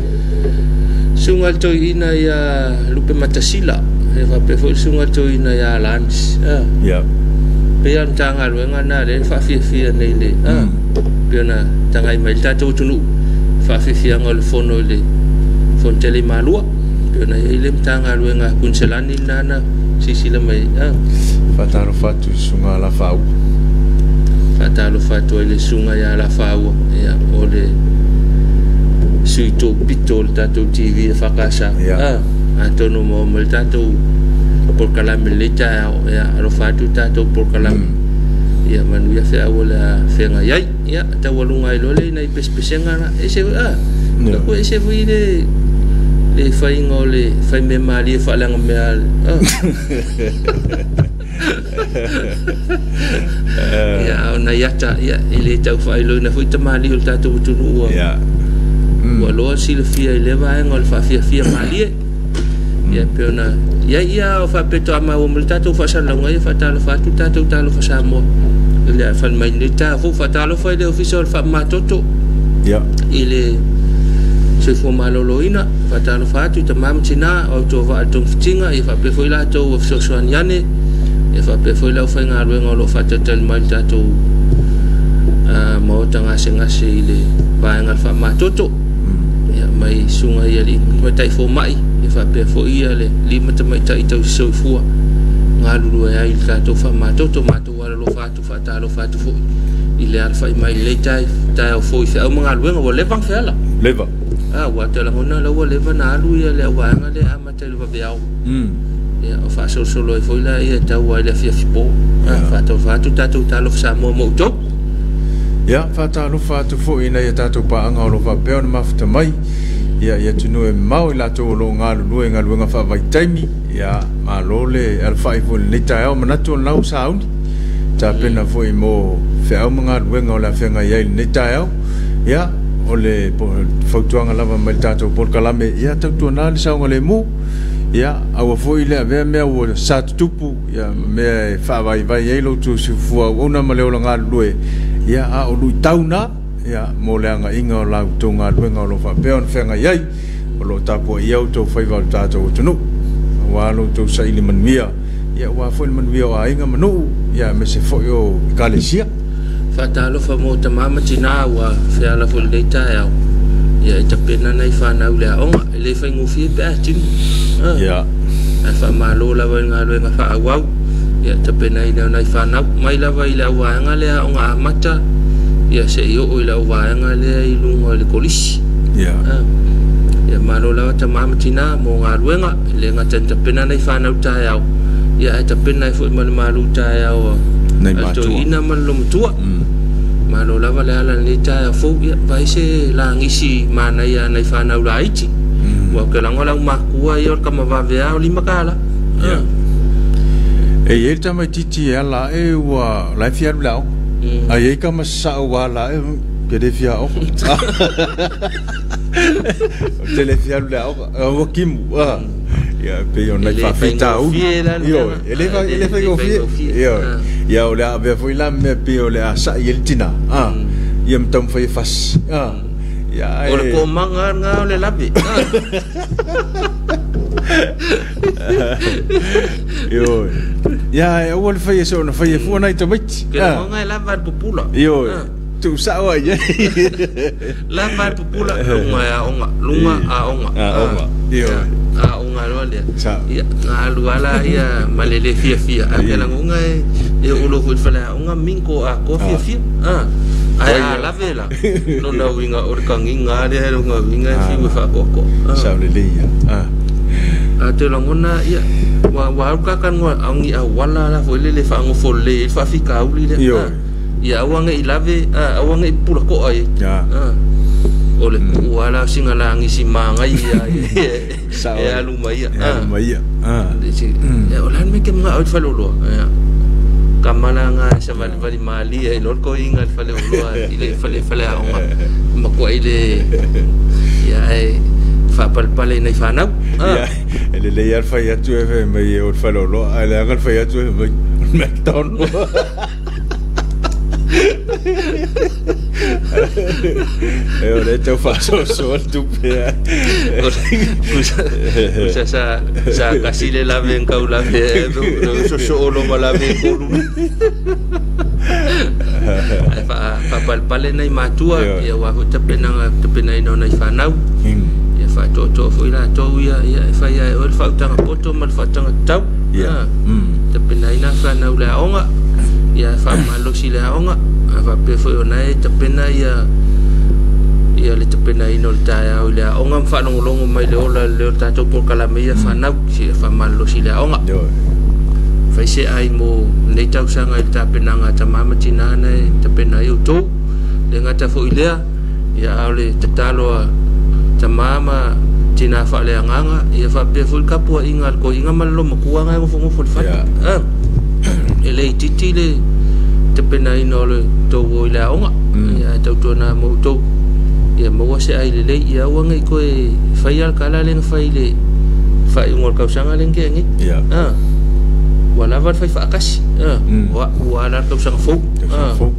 susuga le toeaina ia Lupe Matasila e faapea foi le susuga le toeaina ia Lance ia pei a Matagaluega na lea faafiafia nei le pei ona tagai mai le tatou atunuu faafiafiaga o le fono i le fono tele i Malua pei ona i ai le Matagaluega Kuniselani lena na silasila mai faatalofa atu i susuga Lafaua faatalofa atu ai le susuga ia Lafaua ia o le sui tōpito o le tatou TV e whakasa atonu mo mo le tatou porkalame le taeao ia alofa atu tatou porkalame ia manuia feau o le a feagai ai ia taualuga ai loa le nai pesepesega na ese ko ese foi le faiga o le faimea malie faaleaga mea ia o nai ata ia e le taufaailoina foi tamalii o le tatou atunuu ua loa silafia i lea vaega o le faafiafia malie ia pei ona ia ia o faapetoa maua ma le tatou faasalalauga ia faatalofa atu tatou talofa Samoa i le afai mai nei taeao fou faatalofa i le ofisa o le faamamatoto i le soifua maloloina faatalofa atu i tamā ma tinā o autua vaa le togafitiga ia faapea foi latou o fesoasoani ane ia faapea foi le aufaigaluega o loo faatalitali mai le tatou maota gasegase i le vaega le faamamatoto ia mai susuga i alii tamaitai fomai ia faapea foi ia le lima tamaitai tausi soifua galulue ai i le tatou faamamatoto matou alolofa atu faatalofa atu foi I le alafai mai le tai tai o foi fe au magaluega ua leva feala. Leva. Ua te lagona la ua leva na alu ia le auvaega le amata i le vaveao. Ia o faasolosolo ai foi la ia tau ai le afiafi po. Faatalofa atu tatou talofa Samoa mo outou. Ia faatalofa atu foi ina ia tatou paaga o lo o faapea ona mafuta mai. Ia ia atunuu e mamao i latou o lo o galulue i galuega faavaitaimi. Ia malo le alafai foi i lenei taeao manatu o lena ua sauni. Tapena foi mo feau ma galuega o le afeagai ai i lenei taeao. Ia o le fautuaga lava mai le tatou polokalame, ia tautuana le saogalemu. Ia aua foi le avea mea ua sa tutupu, ia ma mea e faavaivai ai lo outou soifua auauna ma le ola galulue. Ia a o luitau na, ia mo le agaiga o la outou galuega o lo o faapea ona feagai ai, o lo o tapuaia outou faiva o le tatou atunuu, aua lo outou saili manuia, ia aua foi le manuia o aiga ma nuu, ia aemaise foi o ekalesia. Faatalofa mo tamā ma tinā ua feala foi i lenei taeao. Ia e tapena nai fanau i le aoga, e le faigofie pe a timu. Ia. Ae faamalo lava i le galuega faaauau, ia tapenaina o nai fanau mai lava i le auvaega lea aoga amata, ia seia oo i le auvaega lea i luga o le kolisi. Ia. Ia malo lava tamā ma tinā mo galuega, e le gata ina tapena nai fanau taeao, ia ae tapena ai foi ma le malu taeao Nai a le matua. toeaina ma le lomatua. Malo lava le ala i lenei taeao fou, ia vai se lagisi manaia a nai fanau laiti. Ua ou te lago lau matua ia o le tama vave o 5 tala. Ia. E i ai le tamaitiiti e ala ae ua la e fia alu i le aoga. A i ai tama sasao ua ala ae ke le fia aoga. Ou te le fia alu i le aoga. Ua kimu. Ia pei o E nai le faafitauli. faigofie la le Ioe, mea. e le E e le le faigofie. faigofie. Ioe. Ia o le a avea foi la mea pei o le a sa'i ai le tinā. Ia ma taumafai e fasi. Ia O le e komaga lena o le lave. Ioe. Ia e aua le fai e soona fai e fua nai tamaiti. Ke lagoga e lava le pupula. Ioe. Tuusa'o ai ai. Lava le pupula, luga e aoga, luga aoga. Aoga. Ioe. Aoga loa lea. Sa. Ia, galu ala ia ma le le fiafia. Ae ke lagoga e oo loa foi i le faleaoga mingo atoa fiafia. Ae a lave la, lona uiga o le kagiga lea lona uiga e fiu e faakoakoa. Sao lelei ia. A te lagona ia ua alu kakanoa aogi auala la foi le le faagofo lelei ai le faafitauli lea. Ioe. Ia aua nei lave, aua nei pupula koa ai. O le puu ala o singa lagisi magai ia Sao. e alu mai ia. E alu mai ia. Ia, o le a le mea ke magao i le faleoloa. Ia. Kamala nga sa valivali malie ai loa le toeaina i le faleoloa i le fale faleaoga matuai le ia ae faapalepale i nai fanau. Ia, e lelei lava le fai atu e fai mai o le faleoloa, ae leaga le fai atu e fai mai o le McDonald. E o le tau faasoasoa le tupe a. Pusa sa kasi le lave kau lave sosoo lo ma lave tolu. Ae faapalepale nai matua Ioe. ia ua foi tapenaga tapenaina o nai fanau. Ia faatoatoa foi latou ia ia e fai ai oe le faautaga poto ma le faataga tatau. Ia. Tapenaina fanau le aoga, ia faamalosi le aoga, a faapea foi ona e tapena ia ia le tapenaina o le taeao i le aoga ma faalogologo mai le ola le o le tatou polokalame ia fanau seia faamalosi le aoga. Ioe. Fai se ai mo lenei tausaga i le tapenaga a tamā ma tinā na e tapena ai outou. Le gata foi lea, ia a o le tatalo a tamā ma tinā faaleagaga, ia faapea foi le tapuaiga a le toeaina ma le lomatua na e nofonofo i le fale. E le itiiti le tapenaina o le tou o i le aoga. Ia ae tautuana mo outou. Ia maua se ai lelei, ia aua nei toe faia le tala lea na fai i le faaiuga o le tausaga lea na tea nei. Ia. Ua lava le fai faatasi. Ua ua ala le tausaga fou. Tausaga fou.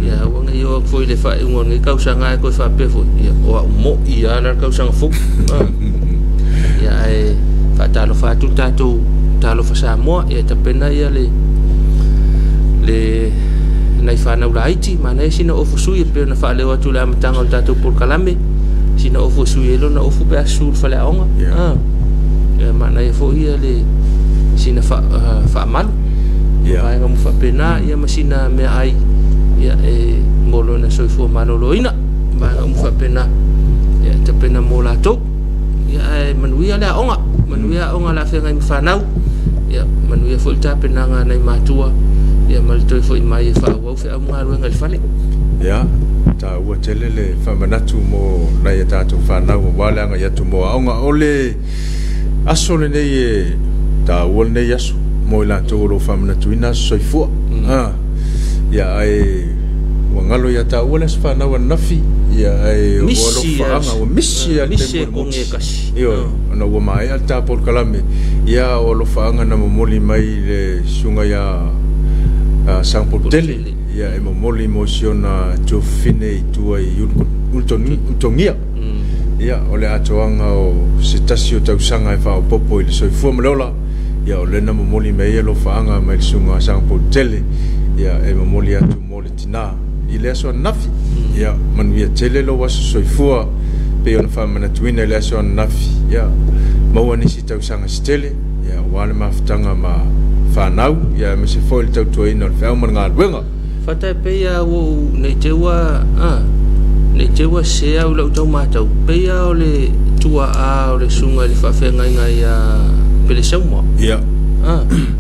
Ia aua nei oo atu foi i le faaiuga o lenei tausaga ae toe faapea foi, ia o au moi ala le tausaga fou. Ia ae faatalofa atu le tatou talofa Samoa, ia tapena ia le nai fanau laiti, manaia sina ofu sui e pei ona faaleo atu i le amataga o le tatou polokalame, sina ofu e sui ai lona ofu pe a susu i le faleaoga. Ia. Ia manaia foi ia le sina faamalu. Ia. Vaega mo faapena ia ma sina meaai Ia e mo lona soifua malōlōina vaega uma faapena ia e tapena mo latou. Ia ae manuia le aoga, manuia aoga o le a feagai ma fanau. Ia manuia foi le tapenaga a nai matua ia ma le toe foi mai e faaauau feau ma galuega i le fale. Ia, taua tele le faamanatu mo nai a tatou fanau aua le agai atu mo aoga. O le aso lenei e taua lenei aso mo i latou o lo o faamanatuina aso soifua. Ia ae ua galo ia taua le aso fanau ananafi, ia ae ua alofaaga ua misi a le taimi e kasi. Ioe, ona ua maea le ta polokalame, ia o alofaaga na momoli mai le susuga ia Sagapolutele, ia e momoli mo si ona tuafafine i tua i Ulutogia. Ia o le atoaga o se tasi o tausaga e faaopoopo i le soifua ma le ola, ia o lea na momoli mai ai alofaaga mai le susuga a Sagapolutele, ia e momoli atu mo le tinā i le aso ananafi. Ia manuia tele lou aso soifua pei ona faamanatuina i le aso ananafi, ia maua nisi tausaga se tele, ia aua le mafutaga ma fanau, ia aemaise foi le tautuaina o le feau ma le galuega. Fata e pei lava ua ou nei te ua nei te ua sese au i lau tau matau, pei lava o le tuaa o le susuga i le faafeagaiga ia Pelesauma. Ia.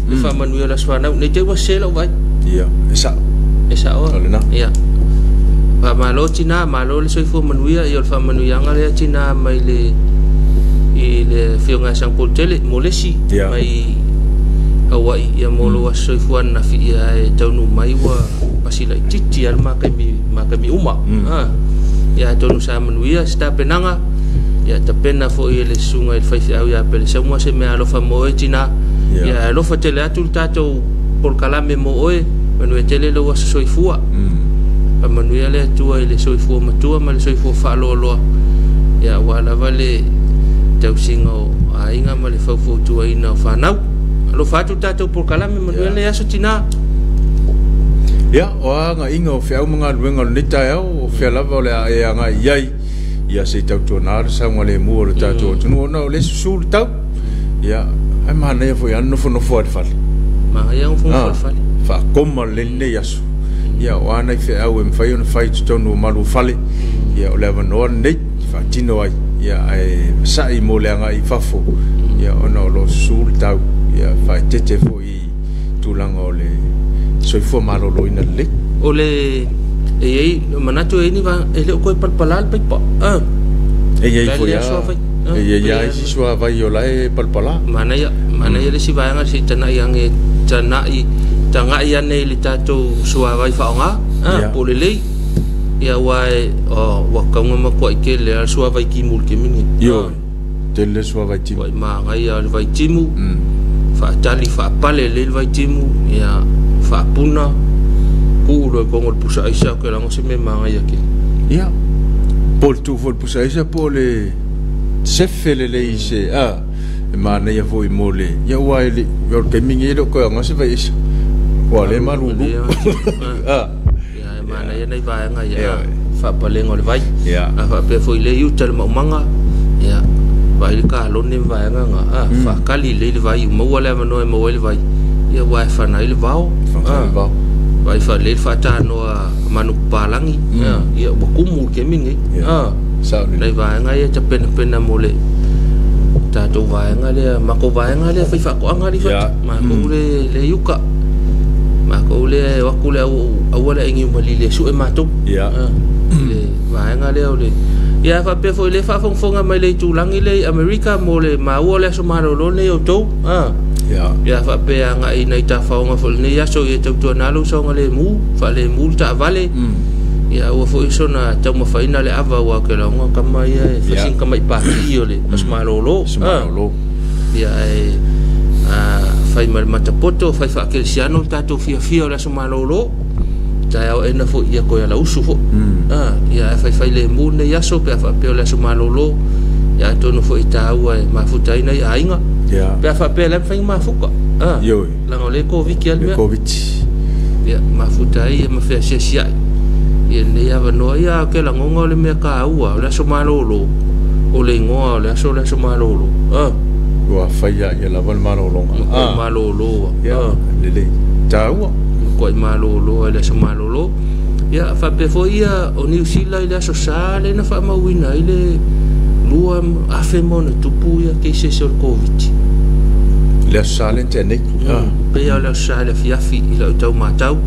Le faamanuia o le aso fanau, nei te ua sese lau vaai. Ia, e sa'o. E sa'o. O lena. Ia. Faamalo tinā, malo le soifua manuia, ia o le faamanuiaga lea tinā mai le i le afioga ia Sagapolutele mo le isi mai Hawaii, ia mo lou aso soifua ananafi, ia e taunuu mai ua pasi laitiiti lava le ma taimi uma. Ia atonu sa manuia se tapenaga, ia tapena foi e le susuga i le faifeau ia Pelesauma se mea alofa mo oe tinā. Ia e alofa tele atu le tatou polokalame mo oe, manuia tele lou aso soifua. Faamanuia le Atua i le soifua matua ma le soifua faaloaloa, ia aua lava le tausiga o aiga ma le faufautuaina o fanau. Alofa atu le tatou polokalame, manuia lenei aso tinā. Ia, o a agaiga o feau ma galuega o lenei taeao, o fea lava o le a e agai i ai, ia se i tautuana le saogalemu o le tatou atunuu ona o le susu le tau. Ia, ae manaia foi lava le nofonofo lava i le fale. Manaia nofonofo i le fale. Faakoma lelei lenei aso. Ia, o a nai feau e mafai ona fai i totonu o malu o fale, ia o le avanoa lenei e faatino ai, ia ae masa'i mo le agai i fafo, ia ona o lo o susu le tau, ia faaeteete foi i tulaga o le soifua maloloina lelei. O le e i ai manatu e i ai ni vaega e le o toe palapala le paipa. E i ai foi lava, e i ai lava isi suavai o la e palapala. Manaia, manaia le isi vaega se i tana'i ane tana'i tagai ane i le tatou suavai faaaoga po o lelei. Ia aua e ua tatau ona matuai tele lava le suavai timu i le taimi lenei. Ioe, tele le suavai timu. Ua manaia lava le vaitimu, faatali faapale lelei le vaitimu, ia faapuna, tuu loa i totonu o le pusa aisa, ou te lago o se mea manaia tele. Ia, po o le tuu foi i le pusa aisa po o le sefe lelei i se, a, e manaia foi mo le, ia aua e le, o le taimi lenei e le o toe aoga se vai aisa, aua o lea e malulu. A. Ia, e manaia nai vaega ia, faapalega o le vai. A faapea foi i le i uta i le maumaga, ia, vaai le kalone ma vaega na, a, faatali lelei le vai, ua maua le avanoa e maua ai le vai, ia aua e fana ai le vao. Fana ai le vao. Vaai faalelei le faatanoa a manupapalagi, ia ua tumu i le taimi lenei. Sao lelei. Nai vaega ia e tapenapena mo le tatou vaega lea, matou vaega lea faifaatoaga alii fata, matou le le i uta. Matou lea e o atu le au aua le ai niumalili e sue matou. Le vaega lea o le ia faapea foi le faafogafoga mai le itulagi lea i Amerika mo le maua o le aso malolo lenei o outou. Ia faapea agai nai tafaoga foi i lenei aso ia tautuana lou saogalemu, faalemu le taavale. Ia aua foi sona taumafaina le ava aua ou te lauga tama ia e fai sina tamai paki o le aso malolo. Aso malolo. Ia ae fai ma le matapoto, fai faakerisiano le tatou fiafia o le aso malolo. Taeao aena foi ia toe alausu foi. Ia ae faifai lemu lenei aso pe a faapea o le aso malolo. Ia atonu foi e taua e mafuta ai nai aiga. Pe a faapea o le a mafai ona mafuta. Ioe. Leaga o lea e Koviti lava le mea. Le Koviti. Ia mafuta ai ma feasiasiai ia lenei avanoa. Ia ou te lagona o le mea taua o le aso malolo, o le igoa o le aso o le aso malolo. Ua faia ia lava le malologa. Matua malolo. Ia, lelei. Taua. Matuai malolo i le aso malolo. Ia faapea foi ia o Niu Sila i le aso Sa lea na faamauina ai le 2,000 ma ona tupu ia cases o le Koviti. Le aso Sa lea na tea nei. Pei lava o le aso Sa i le afiafi i lau tau matau,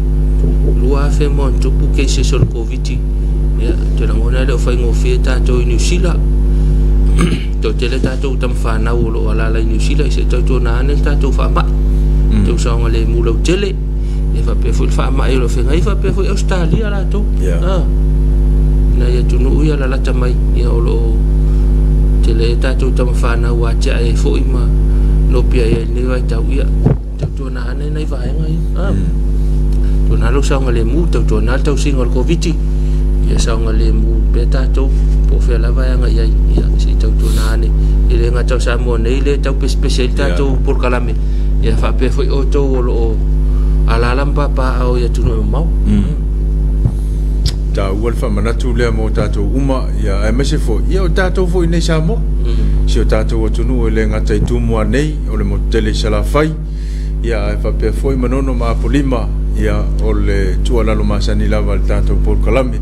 2,000 ma ona tupu cases o le Koviti. Ia, ou te lagona e le o faigofie tatou i Niu Sila. Toatele tatou tama fanau o lo o alaala i Niu Sila, se i tautuana ane le tatou faamai. Tau saogalemu lautele. Ia faapea foi le faamai o lo o feagai, faapea foi Ausetalia latou. Nai atunuu ia lalata mai, ia o lo o tele ai tatou tama fanau atiae ai foi ma nopiai ai i lenei vaitau. Ia tautuana ane nai vaega ia. Tautuana lou saogalemu, tautuana le tausiga o le Koviti. Ia saogalemu pea tatou po o fea lava e agai ai. Ia se i tautuana ane. E le gata o Samoa nei lea e tau pesepese ai le tatou polokalame. Ia faapea foi outou o lo o alaala ma papaaao i atunuu e mamao. Taua le faamanatu lea mo tatou uma, ia aemaise foi ia o tatou foi nei Samoa. Si o tatou atunuu e le gata i Tumua nei, o le motu tele i Salafai, ia ae faapea foi Manono ma Apolima, ia o le tuualalo masani lava a le tatou polokalame,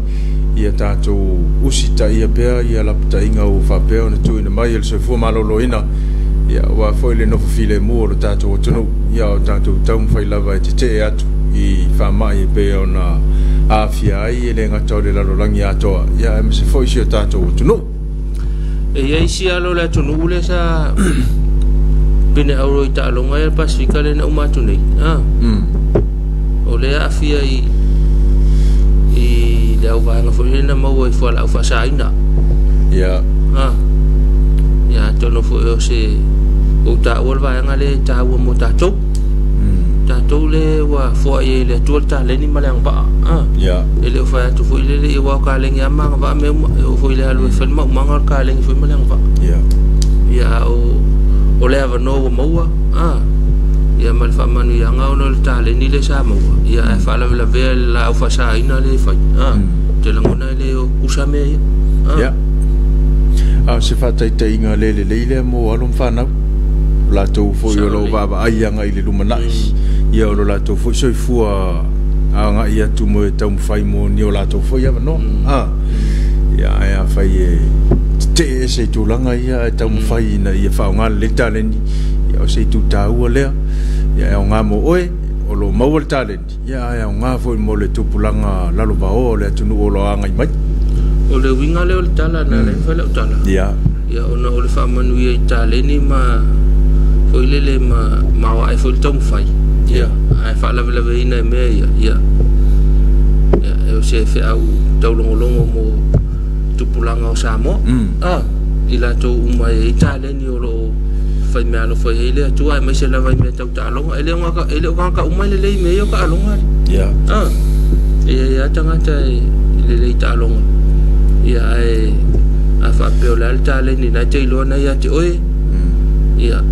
ia tatou usitaia pea ia lapataiga ua faapea ona tuuina mai e le soifua maloloina, ia aua foi le nofo filemu o le tatou atunuu, ia o tatou taumafai lava e tetee atu i faamai e pei ona aafia ai e le gata o le lalolagi atoa, ia aemaise foi si o tatou atunuu. E i ai isi alo o le atunuu lea sa pine auro i taaloga ia le Pasifika lea na uma atu nei. O lea aafia i le auvaega foi lea na maua i fualaau faasaina. Ia. Ia atonu foi o se ua taua le vaega lea e taua mo tatou. Tatou lea ua foai ai e le Atua le taleni ma le agavaa. E le o fai atu foi lele ia aua o kalegi lava ma agavaa mea uma. E oo foi i le alu e fai le maumaga o le kalegi foi ma le agavaa. Ia a o le avanoa ua maua, ia ma le faamanuiaga ona o le taleni lea sa maua, ia ae faalavelavea i le laau faasaina lea e fai. Ou te lagona e le o kusa mea ia. Ia. A o se faataitaiga le lelei lea mo alo ma fanau, o latou foi o lo o vaavaai agai i le lumanai, ia o lo latou foi soifua agai atu mo e taumafai mo ni o latou foi avanoa. Ia ae afai e tetee ese i tulaga ia ae taumafai ina ia faaaoga lelei le taleni, ia o se itu taua lea. Ia e aoga mo oe o lo o maua le taleni, ia ae aoga foi mo le tupulaga lalovaoa o le atunuu o lo o agai mai. O le uiga lea o le tala na ala ai ona fai lau tala. Ia. Ia ona o le faamanuia i taleni ma foi lele ma maoae foi le taumafai. Ia ae faalavelaveiina e mea ia. Ia e o se feau taulogologo mo tupulaga o Samoa. I latou uma e i ai taleni o lo o faimeaalofa i ai le Atua aemaise lava i mea tau taaloga. E le o tagata uma e lelei i mea ia o taaloga. E i ai lava tagata e lelei i taaloga. Ia ae a faapea o le a le taleni na e te iloa na ia te oe. Ia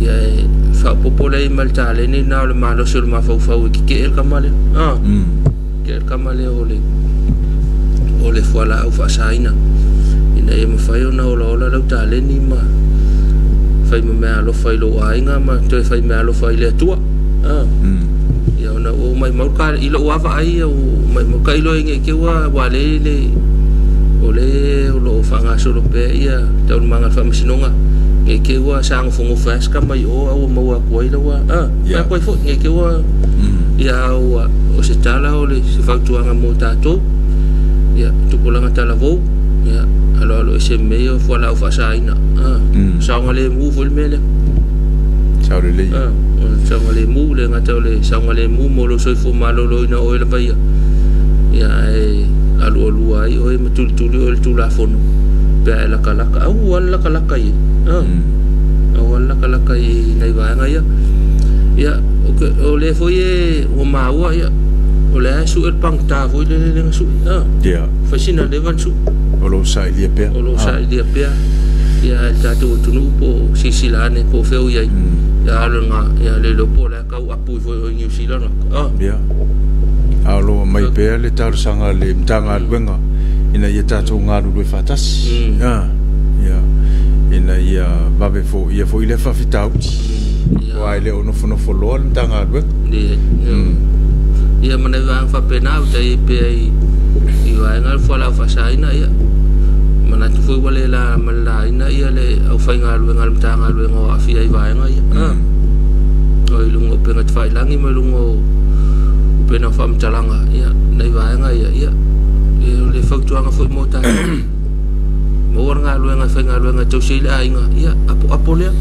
e faaopoopo lea i ma le taleni na o le malosi o le mafaufau e kekee le kama lea. Kekee le kama lea o le fualaau faasaina ina ia mafai ona olaola lau taleni ma fai ma mea alofa i lou aiga ma toe fai mea alofa i le Atua. Ia ona ua maumau i lou vaavaai ua maumau ka iloa i te i ua le o le o lo o faagasolo pea ia taualumaga o le faamasinoga nei te i ua sagofogofa ai se kama i o a ua maua atu ai lau fai atu ai foi nei te i ua ia ua o se tala o le se fautuaga mo tatou ia tupulaga talavou ia aloalo ese ma mea ia o fualaau faasaina saogalemu foi le mea lea. Sao lelei. O le saogalemu le gata o le saogalemu mo lou soifua maloloina o oe lava ia. Ia ae alualua ai oe ma tulituli oe i le Tulafono pe a e lakalaka. Aua le lakalaka i ai. Aua le lakalaka i nai vaega ia. Ia, o lea foi e ua maua, ia, o lea e sue le pagota foi lele lea na sue. Ia. Fai sina leva na sue. O lo o sailia pea. O lo o sailia pea. Ia, ae le tatou atunuu po o silasila ane po o fea o i ai. Ia, a o le ia, le iloa po o le a tau apu ifo i o i Niu Sila na. Ia. A o lo o aumai pea le talosaga a le Matagaluega ina ia tatou galulue faatasi. Ia, ina ia vave foia foi lea faafitauli, aua e le o nofonofo loa le Matagaluega. Leai. Ia ma nai vaega faapena uta i pea i vaega le fualaau faasaina ia manatu foi ua le la ma le laina ia le aufaigaluega a le Matagaluega o aafia i vaega ia. O i luga o upega tafailagi ma i luga o upega o faamatalaga ia nai vaega ia ia o le fautuaga foi mo tatou maua le galuega e faigaluega e tausi ai le aiga ia apoapo lea.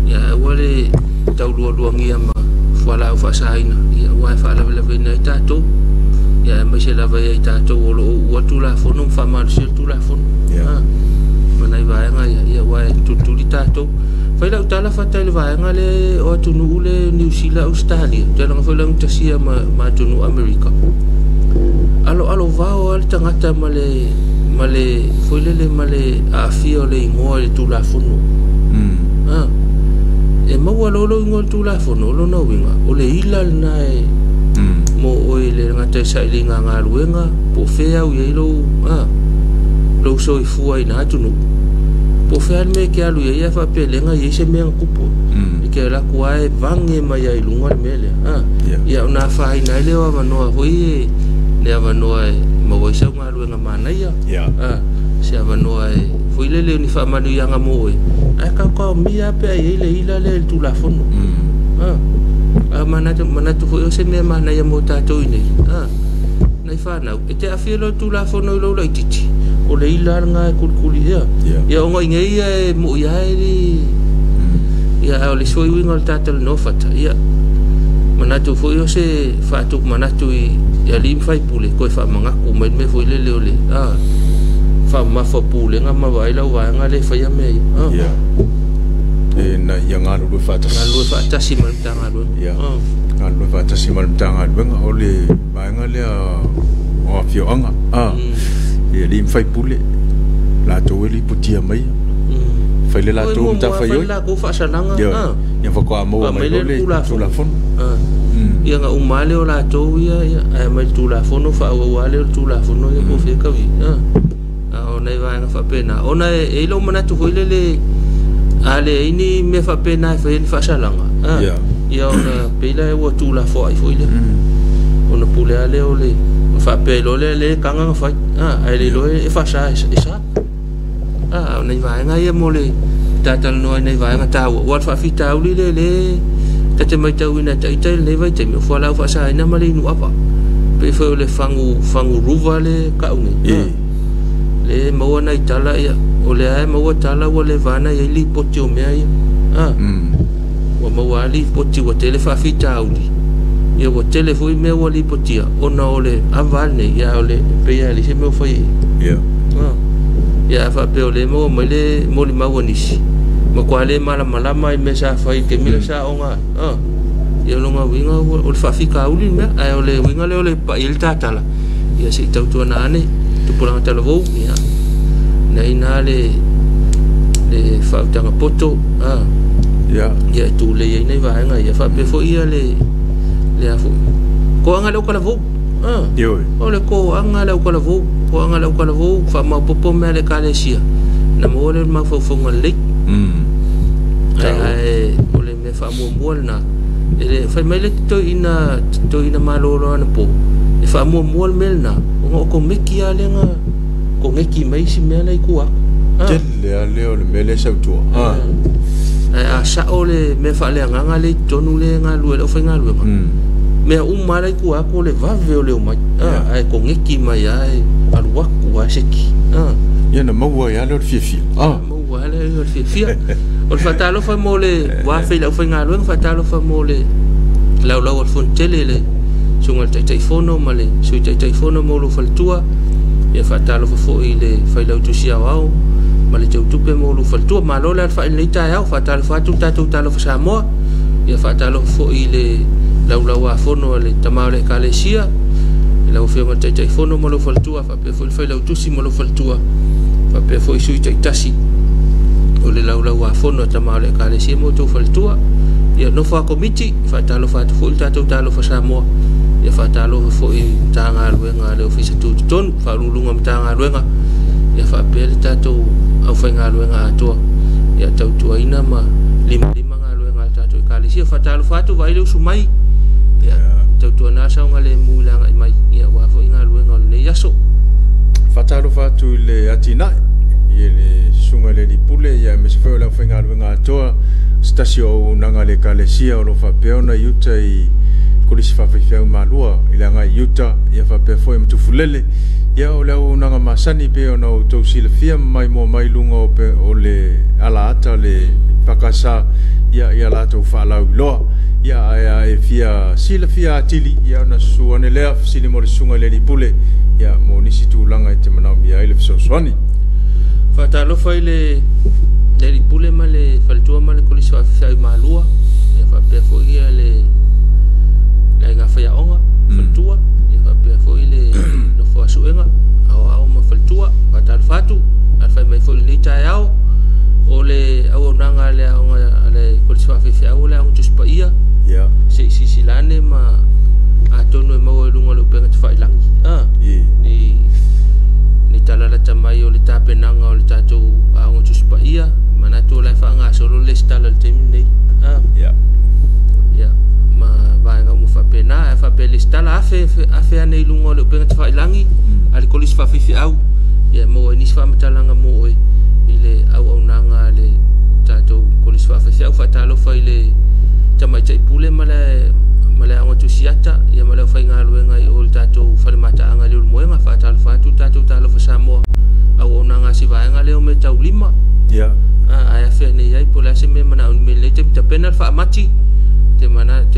Ia aua le taulualuagia ma fualaau faasaina ia aua e faalavelaveina ai tatou ia aemaise lava ia i tatou o lo o uua Tulafono ma faamalosia le Tulafono. Ma nai vaega ia ia aua e tulituli tatou. Fai lau tala fata i le vaega le o atunuu le Niu Sila Ausetalia tulaga foi laugatasia ma atunuu Amerika. Aloalo vao lava le tagata ma le foi lele ma le aafia o le igoa i le Tulafono. E maua loa lou igoa i le Tulafono o lona uiga o le ila lena e mo oe i le gata e sailiga galuega po o fea au i ai lou lou soifua i na atunuu po o fea le mea e te alu i ai ae faapelega i ai se mea na tupu e te alu atu lava e vage mai ai i luga le mea lea. Ia ona afaina ai lea o avanoa foi le avanoa e maua ai sau galuega manaia. Se avanoa e foi lele ni faamanuiaga mo oe ae kaokaomia pe ai ai le ila lea i le Tulafono. A manatu foi o se mea manaia mo tatou i nei. Nai whanau, e te awhia lo Tulafono i lau laititi, o le ila langa e kulikuli ia. Ia onga i ngei ia e mo ia e li, ia o le sui uinga o le tātala no whata. Ia manatu foi o se whaatu manatu i ia lim whai pule, koe wha mangaku mai me foi lele o le, wha mawha pule nga mawa ila waanga le whaia mea ia. E na ia ngā lua whaatasi. Ngā lua whaatasi ma le matagaluega. Ia. Ngā lua whaatasi ma le matagaluega o le vaega lea o afioaga. Ia lim whai pule. Latou e lipotia mai. Whai le latou matawhai oi. Whai latou whaasalaga. Ia. Ia whakoa maua mai lo le Tulafono. Ia nga umale o latou ia ae mai le Tulafono whaauaua le o le Tulafono ia po fea kawi. O nai vaega faapena. Ona e ilo manatu foi lele ale ini me faapena e whai ni whaasalaga. Ia ona peila e ua tulafoai ai foi le. Ona pule ale o le whaapea ilo le le kanga nga whai. Ai le ilo e whaasa e sa. O nei vaega ia mo le tātala noa i nei vaega tāua. Ua le whaafitauli le le tate mai tau ina taitai le nei vaitaimi o fualaau faasaina ma le inu apa. Pe foi o le fangu ruva le kaunge. Le maua nai tala ia. O le ae maua tala ua le vana ia i lipoti o mea ia. Ua maua lipoti ua tele faafitauli. Ia ua tele foi mea ua lipotia. Ona o le ava nei ia o le peia le se mea fai. Ia. Ia faapea o le maua mai le molimau a nisi. Ma kua le malamalama i mea sa fai ke mila sa onga. Ia longa uiga o le faafikauli mea. Ae o le uiga lea o le pa'i le tātala. Ia se i tautuana ane tupulaga talavou. Ia nei nā le whautanga poto. Ia e tūlei ai nei vaega. Ia faapea foi ia le a foi. Koanga le ukalavou. O le koanga le ukalavou. Koanga le ukalavou. Whaamaupopo mea le kalesia. Na maua le maufaufauga lelei. Ae o le mea faamuamua lena. E le fai mai le totoina malolo ana po. E faamuamua le mea lena. Ona o komeki a lenga kongeki mai isi mea lai kua. Tele a lea o le mea le sautua. Ae a sao le mea faaleagaga le i totonu le galue le aufaigaluega. Mea uma lai kua aku o le vave o le omai. Ae kongeki mai ae alu aku ae seki. Ia na maua ai a lea o le fiafia. Maua a lea o le fiafia. O le faatalofa mo le uafe i le aufaigaluega, faatalofa mo le laulau o le fonotele le susuga i le Taitaifono ma le Sui Taitaifono mo lou faletua. Ia faatalofa foi i le failautusi aoao ma le teutupe mo lou faletua. Malo le alafai lenei taeao, faatalofa atu tatou talofa Samoa. Ia faatalofa foi i le laulau afono a le tama o le Ekalesia, i lau afioga i le Taitaifono ma lou faletua, faapea foi le failautusi ma lou faletua, faapea foi sui taitasi o le laulau afono a tama o le Ekalesia mo tou faletua. Ia nofo a komiti, faatalofa atu foi le tatou talofa Samoa. Ia faatalofa foi i Matagaluega a le Ofisa Tutotonu, faauluuluga Matagaluega. Ia faapea le tatou aufaigaluega atoa. Ia tautuaina ma limalima galuega a le tatou Ekalesia. Faatalofa atu vaai le usu mai. Ia Tautuana saogalemu i le agai mai ia aua foi galuega o lenei aso. Faatalofa atu i le atinae i le susuga i le alii pule ia aemaise foi o le aufaigaluega atoa, se tasi o auaunaga a le Ekalesia o lo o faapea ona i uta i Kolisi Faafaifeau Malua i le agai i uta ia faapea foi Matufulele. Ia o le auaunaga masani pei ona outou silafia ma maimoa mai luga o le alaata o le EFKS ia ia latou faalauiloa. Ia ae a e fia silafia atili ia ona susu ane lea fesili mo le susuga i le alii pule ia mo nisi tulaga e te manaomia ai le fesoasoani. Faatalofa i le alii pule ma le faletua ma le Kolisi Faafeafeau i Malua, ia faapea foi ia le aiga faiaoga, faletua, ia faapea foi le nofo a suega, aoao ma faletua. Faatalofa atu, alafai mai foi i lenei taeao. O le auaunaga a le aoga a le Kolisi Faafeafeau o le Aoga Tusi Paia. Se i silasila ane ma atonu e maua i luga o le upega tafailagi ni talalata mai o le tapenaga o le tatou Aoga Tusi Paia. Manatu o la e faagasolo le lesitala i le taimi lenei. Ia, ma vaega uma faapena. Ae faapea lesitala afe ane i luga o le upega tafailagi a le Kolisi Faafaifeau, ia maua ai nisi faamatalaga mo oe i le auaunaga a le tatou Kolisi Faafaifeau. Faatalofa i le tamaitai pule ma le Aoga Tusiata, ia ma le aufaigaluega i o le tatou fale mataaga i le Ulumoega. Faatalofa atu le tatou Talofa Samoa, auaunaga a si vaega lea o mea taulima. Ae afe nei ai po o le a se mea manaomia i lenei taimi. Tapena le faamati, te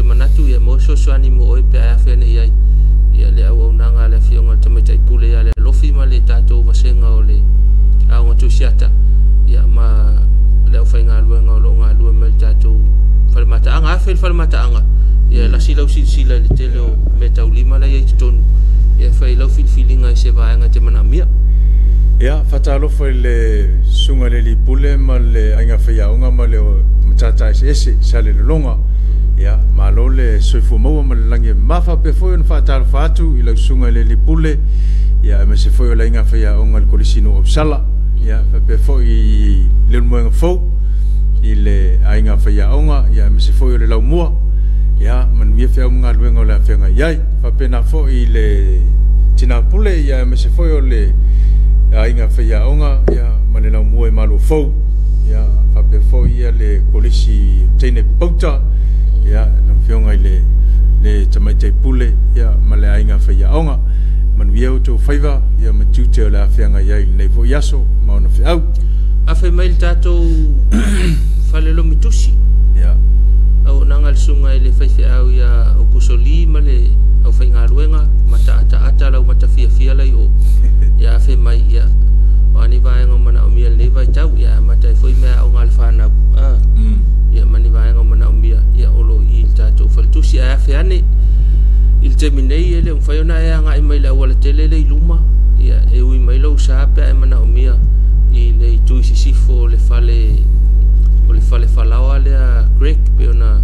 manatu ia maua fesoasoani mo oe pe a afe nei ai ia le auaunaga a le afioga i le tamaitai pule ia le Alofi ma le tatou vasega o le Aoga Tusiata, ia ma le aufaigaluega o lo o galue mai le tatou fale mataaga. Afe le fale mataaga, ia lasi lau silasila i le tele o mea taulima la i ai i totonu, ia fai lau filifiliga i se vaega te manaomia. Ia, faatalofa i le susuga i le alii pule ma le aiga faiaoga ma le matata eseese sa le lologa. Ia, malo le soifua maua ma le lagi e mama. Faapea foi ona faatalofa atu i lau susuga i le alii pule, ia aemaise foi o le aiga faiaoga i le Kolisi Nuu Ausala. Ia, faapea foi i le Ulumoega Fou i le aiga faiaoga, ia aemaise foi o le Laumua. Ia, manuia feau ma galuega o le afeagai ai. Faapena foi i le Tina Pule, ia aemaise foi o le aiga faiaoga, ia ma le Laumua i Malua Fou. Ia, faapea foi ia le Kolisi Teine Pauta, ia lau afioga i le tamaitai pule, ia ma le aiga faiaoga. Manuia outou faiva, ia ma tiute o le afeagai ai i lenei foi aso ma ona feau. Afe mai le tatou fale lomitusi. Auaunaga a le susuga i le faifeau ia Okusoli ma le aufaigaluega, mataataata lau matafiafia lai o. Ia afe mai ia o ani vaega o manaomia i lenei vaitau, ia amata ai foi mea aoga a le fanau. Ia ma ni vaega o manaomia ia o lo o i le tatou faletusi. Ae afe ane i le taimi nei e le o mafai ona e agai mai le auala tele le i luma, ia e ui mai lou sa pe a e manaomia i le itu i sisifo o le fale falaoa lea Greg pe ona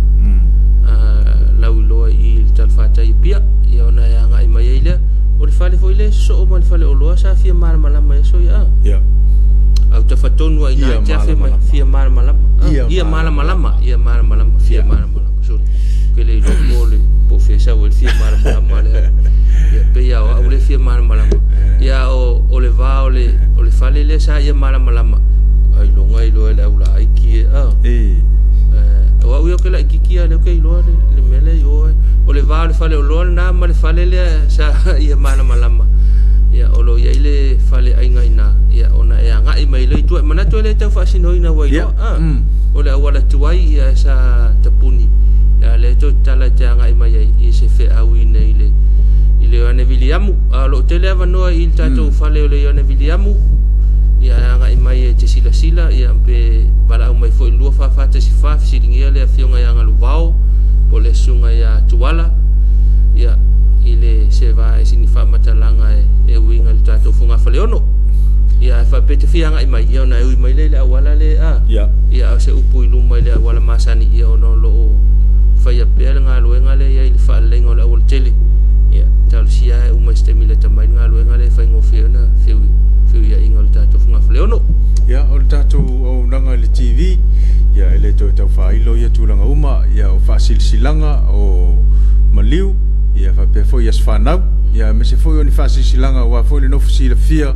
lauiloa i le talafatai Apia, ia ona e agai mai ai lea. O le fale foi le sosoo ma le fale oloa sa fia malamalama ai so ia. Au tafatonu ai na te afe mai fia malamalama. Ia malamalama, ia malamalama, fia malamalama. So ke le iloa po le po fesa o le fia malamalama le. Ia pe ia o le fia malamalama. Ia o le va o le fale le sa ia malamalama. Ai longa iloa le aula ai ki e o au ia ke la kiki a le ke iloa le mele o o le va o le fale o loa na ma le fale le sa ia malamalama. Ia o lo ia ile fale ainga ina ia ona e agai mai le tu manatu le tau faasinoina ua iloa. O le auala tuai ia sa tapuni ia le to tala te agai mai ai i se feau i nei le i le Ioane Viliamu. Lo tele avanoa i le tatou fale o le Ioane Viliamu, ia agai mai e te silasila, ia pe valaau mai foi 2 4 4 1 4 fesilingia le afioga ia Galuvao po le susuga ia Tuala, ia i le se va e sini faamatalaga e uiga i le tatou fogafaleono. Ia faapea te fia agai mai, ia ona e ui mai le auala le ia o se upu i luma i le auala masani, ia ona o loo faia pea le galuega lea ia i le faaleleiga o le auala tele. Ia talosia e uma i se taimi lata mai le galuega lea e faigofie ona feuiaiga o le tatou fogafaleono. Ia o le tatou auaunaga i le TV, ia e le toe tau faailo ia tulaga uma, ia o faasilasilaga o maliu, Ia faapea foi i aso fanau, ia aemaise foi o ni faasilasilaga aua foi le nofo silafia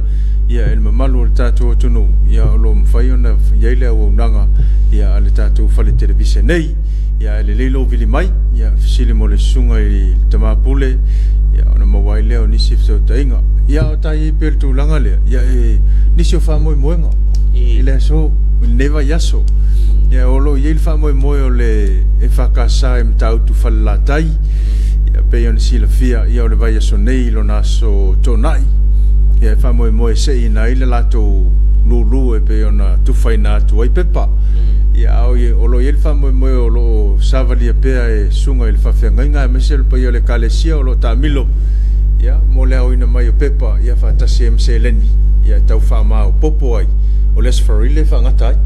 ia e le mamalu o le tatou atunuu, ia o lo o mafai ona i ai le auaunaga ia a le tatou fale televise nei. Ia ae lelei lou vili mai, ia fesili mo le susuga i le Tama Pule, ia ona maua ai lea o nisi fesootaiga. Ia o ta i ai pea i le tulaga lea, ia e nisi o faamoemoega i le aso, i lenei vaiaso. Ia o lo o i ai le faamoemoe o le EFKS i Matautu Falelatai, ia pei ona silafia, ia o le vaiaso nei i lona aso Toonai, ia e faamoemoe e seiina ai le latou lulu e pei ona tufaina atu ai pepa. Ia a o lo o i ai le faamoemoe o lo o savalia pea e susuga i le faafeagaiga aemaise le paia o le Ekalesia o lo o taamilo ia mo le aoina mai o pepa ia faatasi ai ma seleni ia e tau faamaopoopo ai o le Aso Faraile e faagata ai.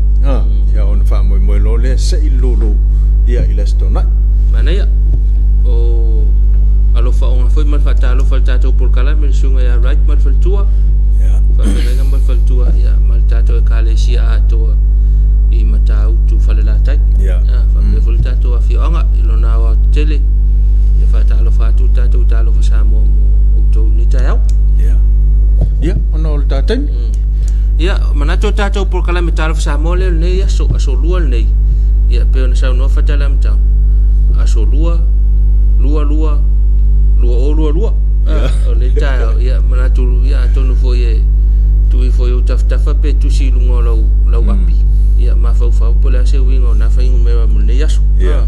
Ia ona faamoemoe loa lea sei le lulu ia i le Aso Toonai. Manaia. O alofaoga foi ma le faatalofa i le tatou polokalame le susuga ia Wright ma le faletua. Faafeagaiga ma le faletua ia ma le tatou Ekalesia atoa i Matautu Falelatai. Faapea foi le tatou afioaga i lona aoaotetele. Ia faatalofa atu le tatou talofa Samoa mo outou lenei taeao. Ia, ona o le ta taimi. Ia, manatu o tatou polokalame talofa Samoa lea o lenei aso, aso lua lenei. Ia, pei ona saunoa Fata i le amataga, aso lua, lua lua, 2022. O lenei taeao, ia, manatu, ia, atonu foi e tuu ifo i ou tafatafa pe tusi i luga o lau, lau api. Ia, mafaufau po o le a se uiga o na fuainumera mo lenei aso. Ia,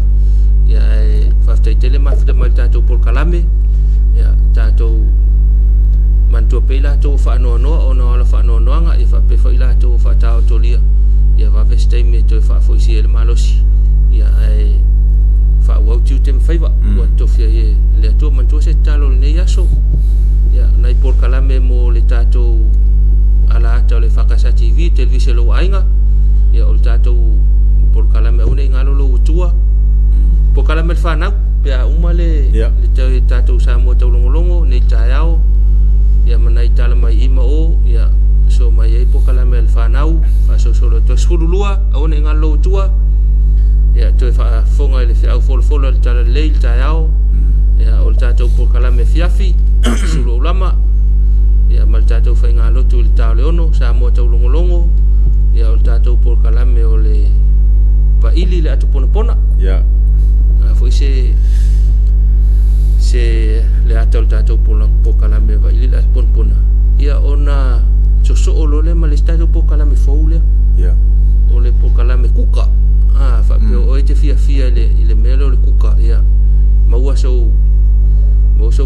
ae faafetai tele mafuta mai i le tatou polokalame. Ia, tatou manatua pea i latou o faanoanoa ona o ala faanoanoaga, ia faapea foi i latou o faataotolia. Ia vave se taimi e toe faafoisia ai le malosi. Ia, ae faaauau tiute ma faiva ua tofi ai e le Atua. Manatua se tatalo o lenei aso. Ia, nai polokalame mo le tatou alaata o le EFKS TV, televise o lou aiga. Ia, o le tatou polokalame aua ne i galo lou atua. Polokalame le fanau, pe a uma le, le tatou Samoa taulogologo, nei taeao, ia ma nai tala mai i ma o, ia, so mai ai polokalame a le fanau, faasolosolo atu ai. 12, aua ne i galo lou atua. Ia, toe faafofoga i le feau folafolo a le Talalelei i le taeao. Ia, o le tatou polokalame afiafi, sulu aulama, ia, ma le tatou faigalotu i le ta o le 6, Samoa taulogologo, ia, o le tatou polokalame o le vaili le ato ponapona. A foi se le ata o le tatou polokalame vaili le ato ponapona. Ia, ona sosoo loa lea ma le isi tatou polokalame fou lea. O le polokalame kuka. Faapea o oe te fiafia i le mea lea o le kuka, ia, maua sou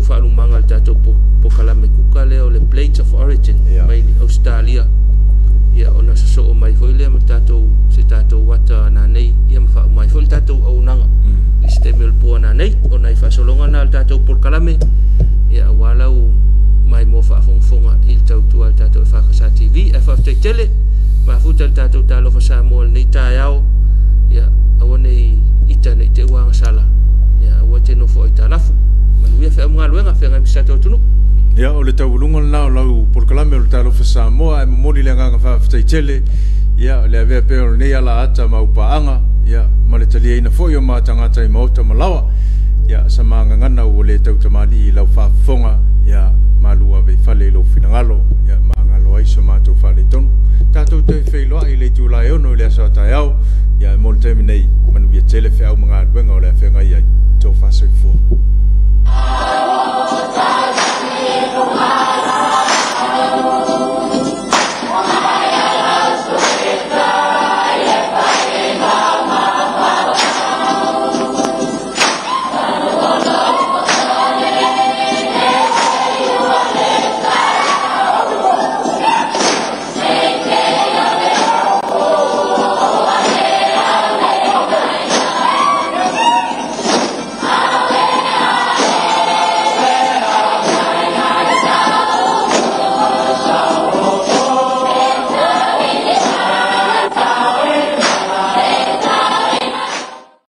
faalumaga i le tatou polokalame kuka lea o le Plates of Origin mai Australia. Ia, ona sosoo mai foi lea ma tatou se tatou ata nanei, ia ma faauma ai foi le tatou auaunaga i se taimi o le pua nanei. O nai faasologa na o le tatou polokalame, ia, aua lau maimoa faafogafoga i le tautua a le tatou EFKS TV. Ae faafetai tele mafuta le tatou talofa Samoa i lenei taeao. Ia, aua ne i ita ne i te ua agasala. Ia, aua te nofo aitalafu. Manuia feau ma galuega, feagai ma si tatou atunuu. Ia, o le taualuga lena o lau polokalame o le talofa Samoa, ae momoli le agaga faafetai tele. Ia, o le avea pea o lenei alaata ma aupaaga, ia, ma le taliaina foi o matagata i maota ma laoa. Ia, sa magagana ua le tautamalii i lau faafofoga, ia, malu ave i fale i lou finagalo, ia, magalo ai so matou faaletonu. Tatou toe feiloai i le itula e 6 i le aso a taeao, ia, e mo le taimi nei, manuia tele feau ma galuega o le a feagai ai. Tofa soifua.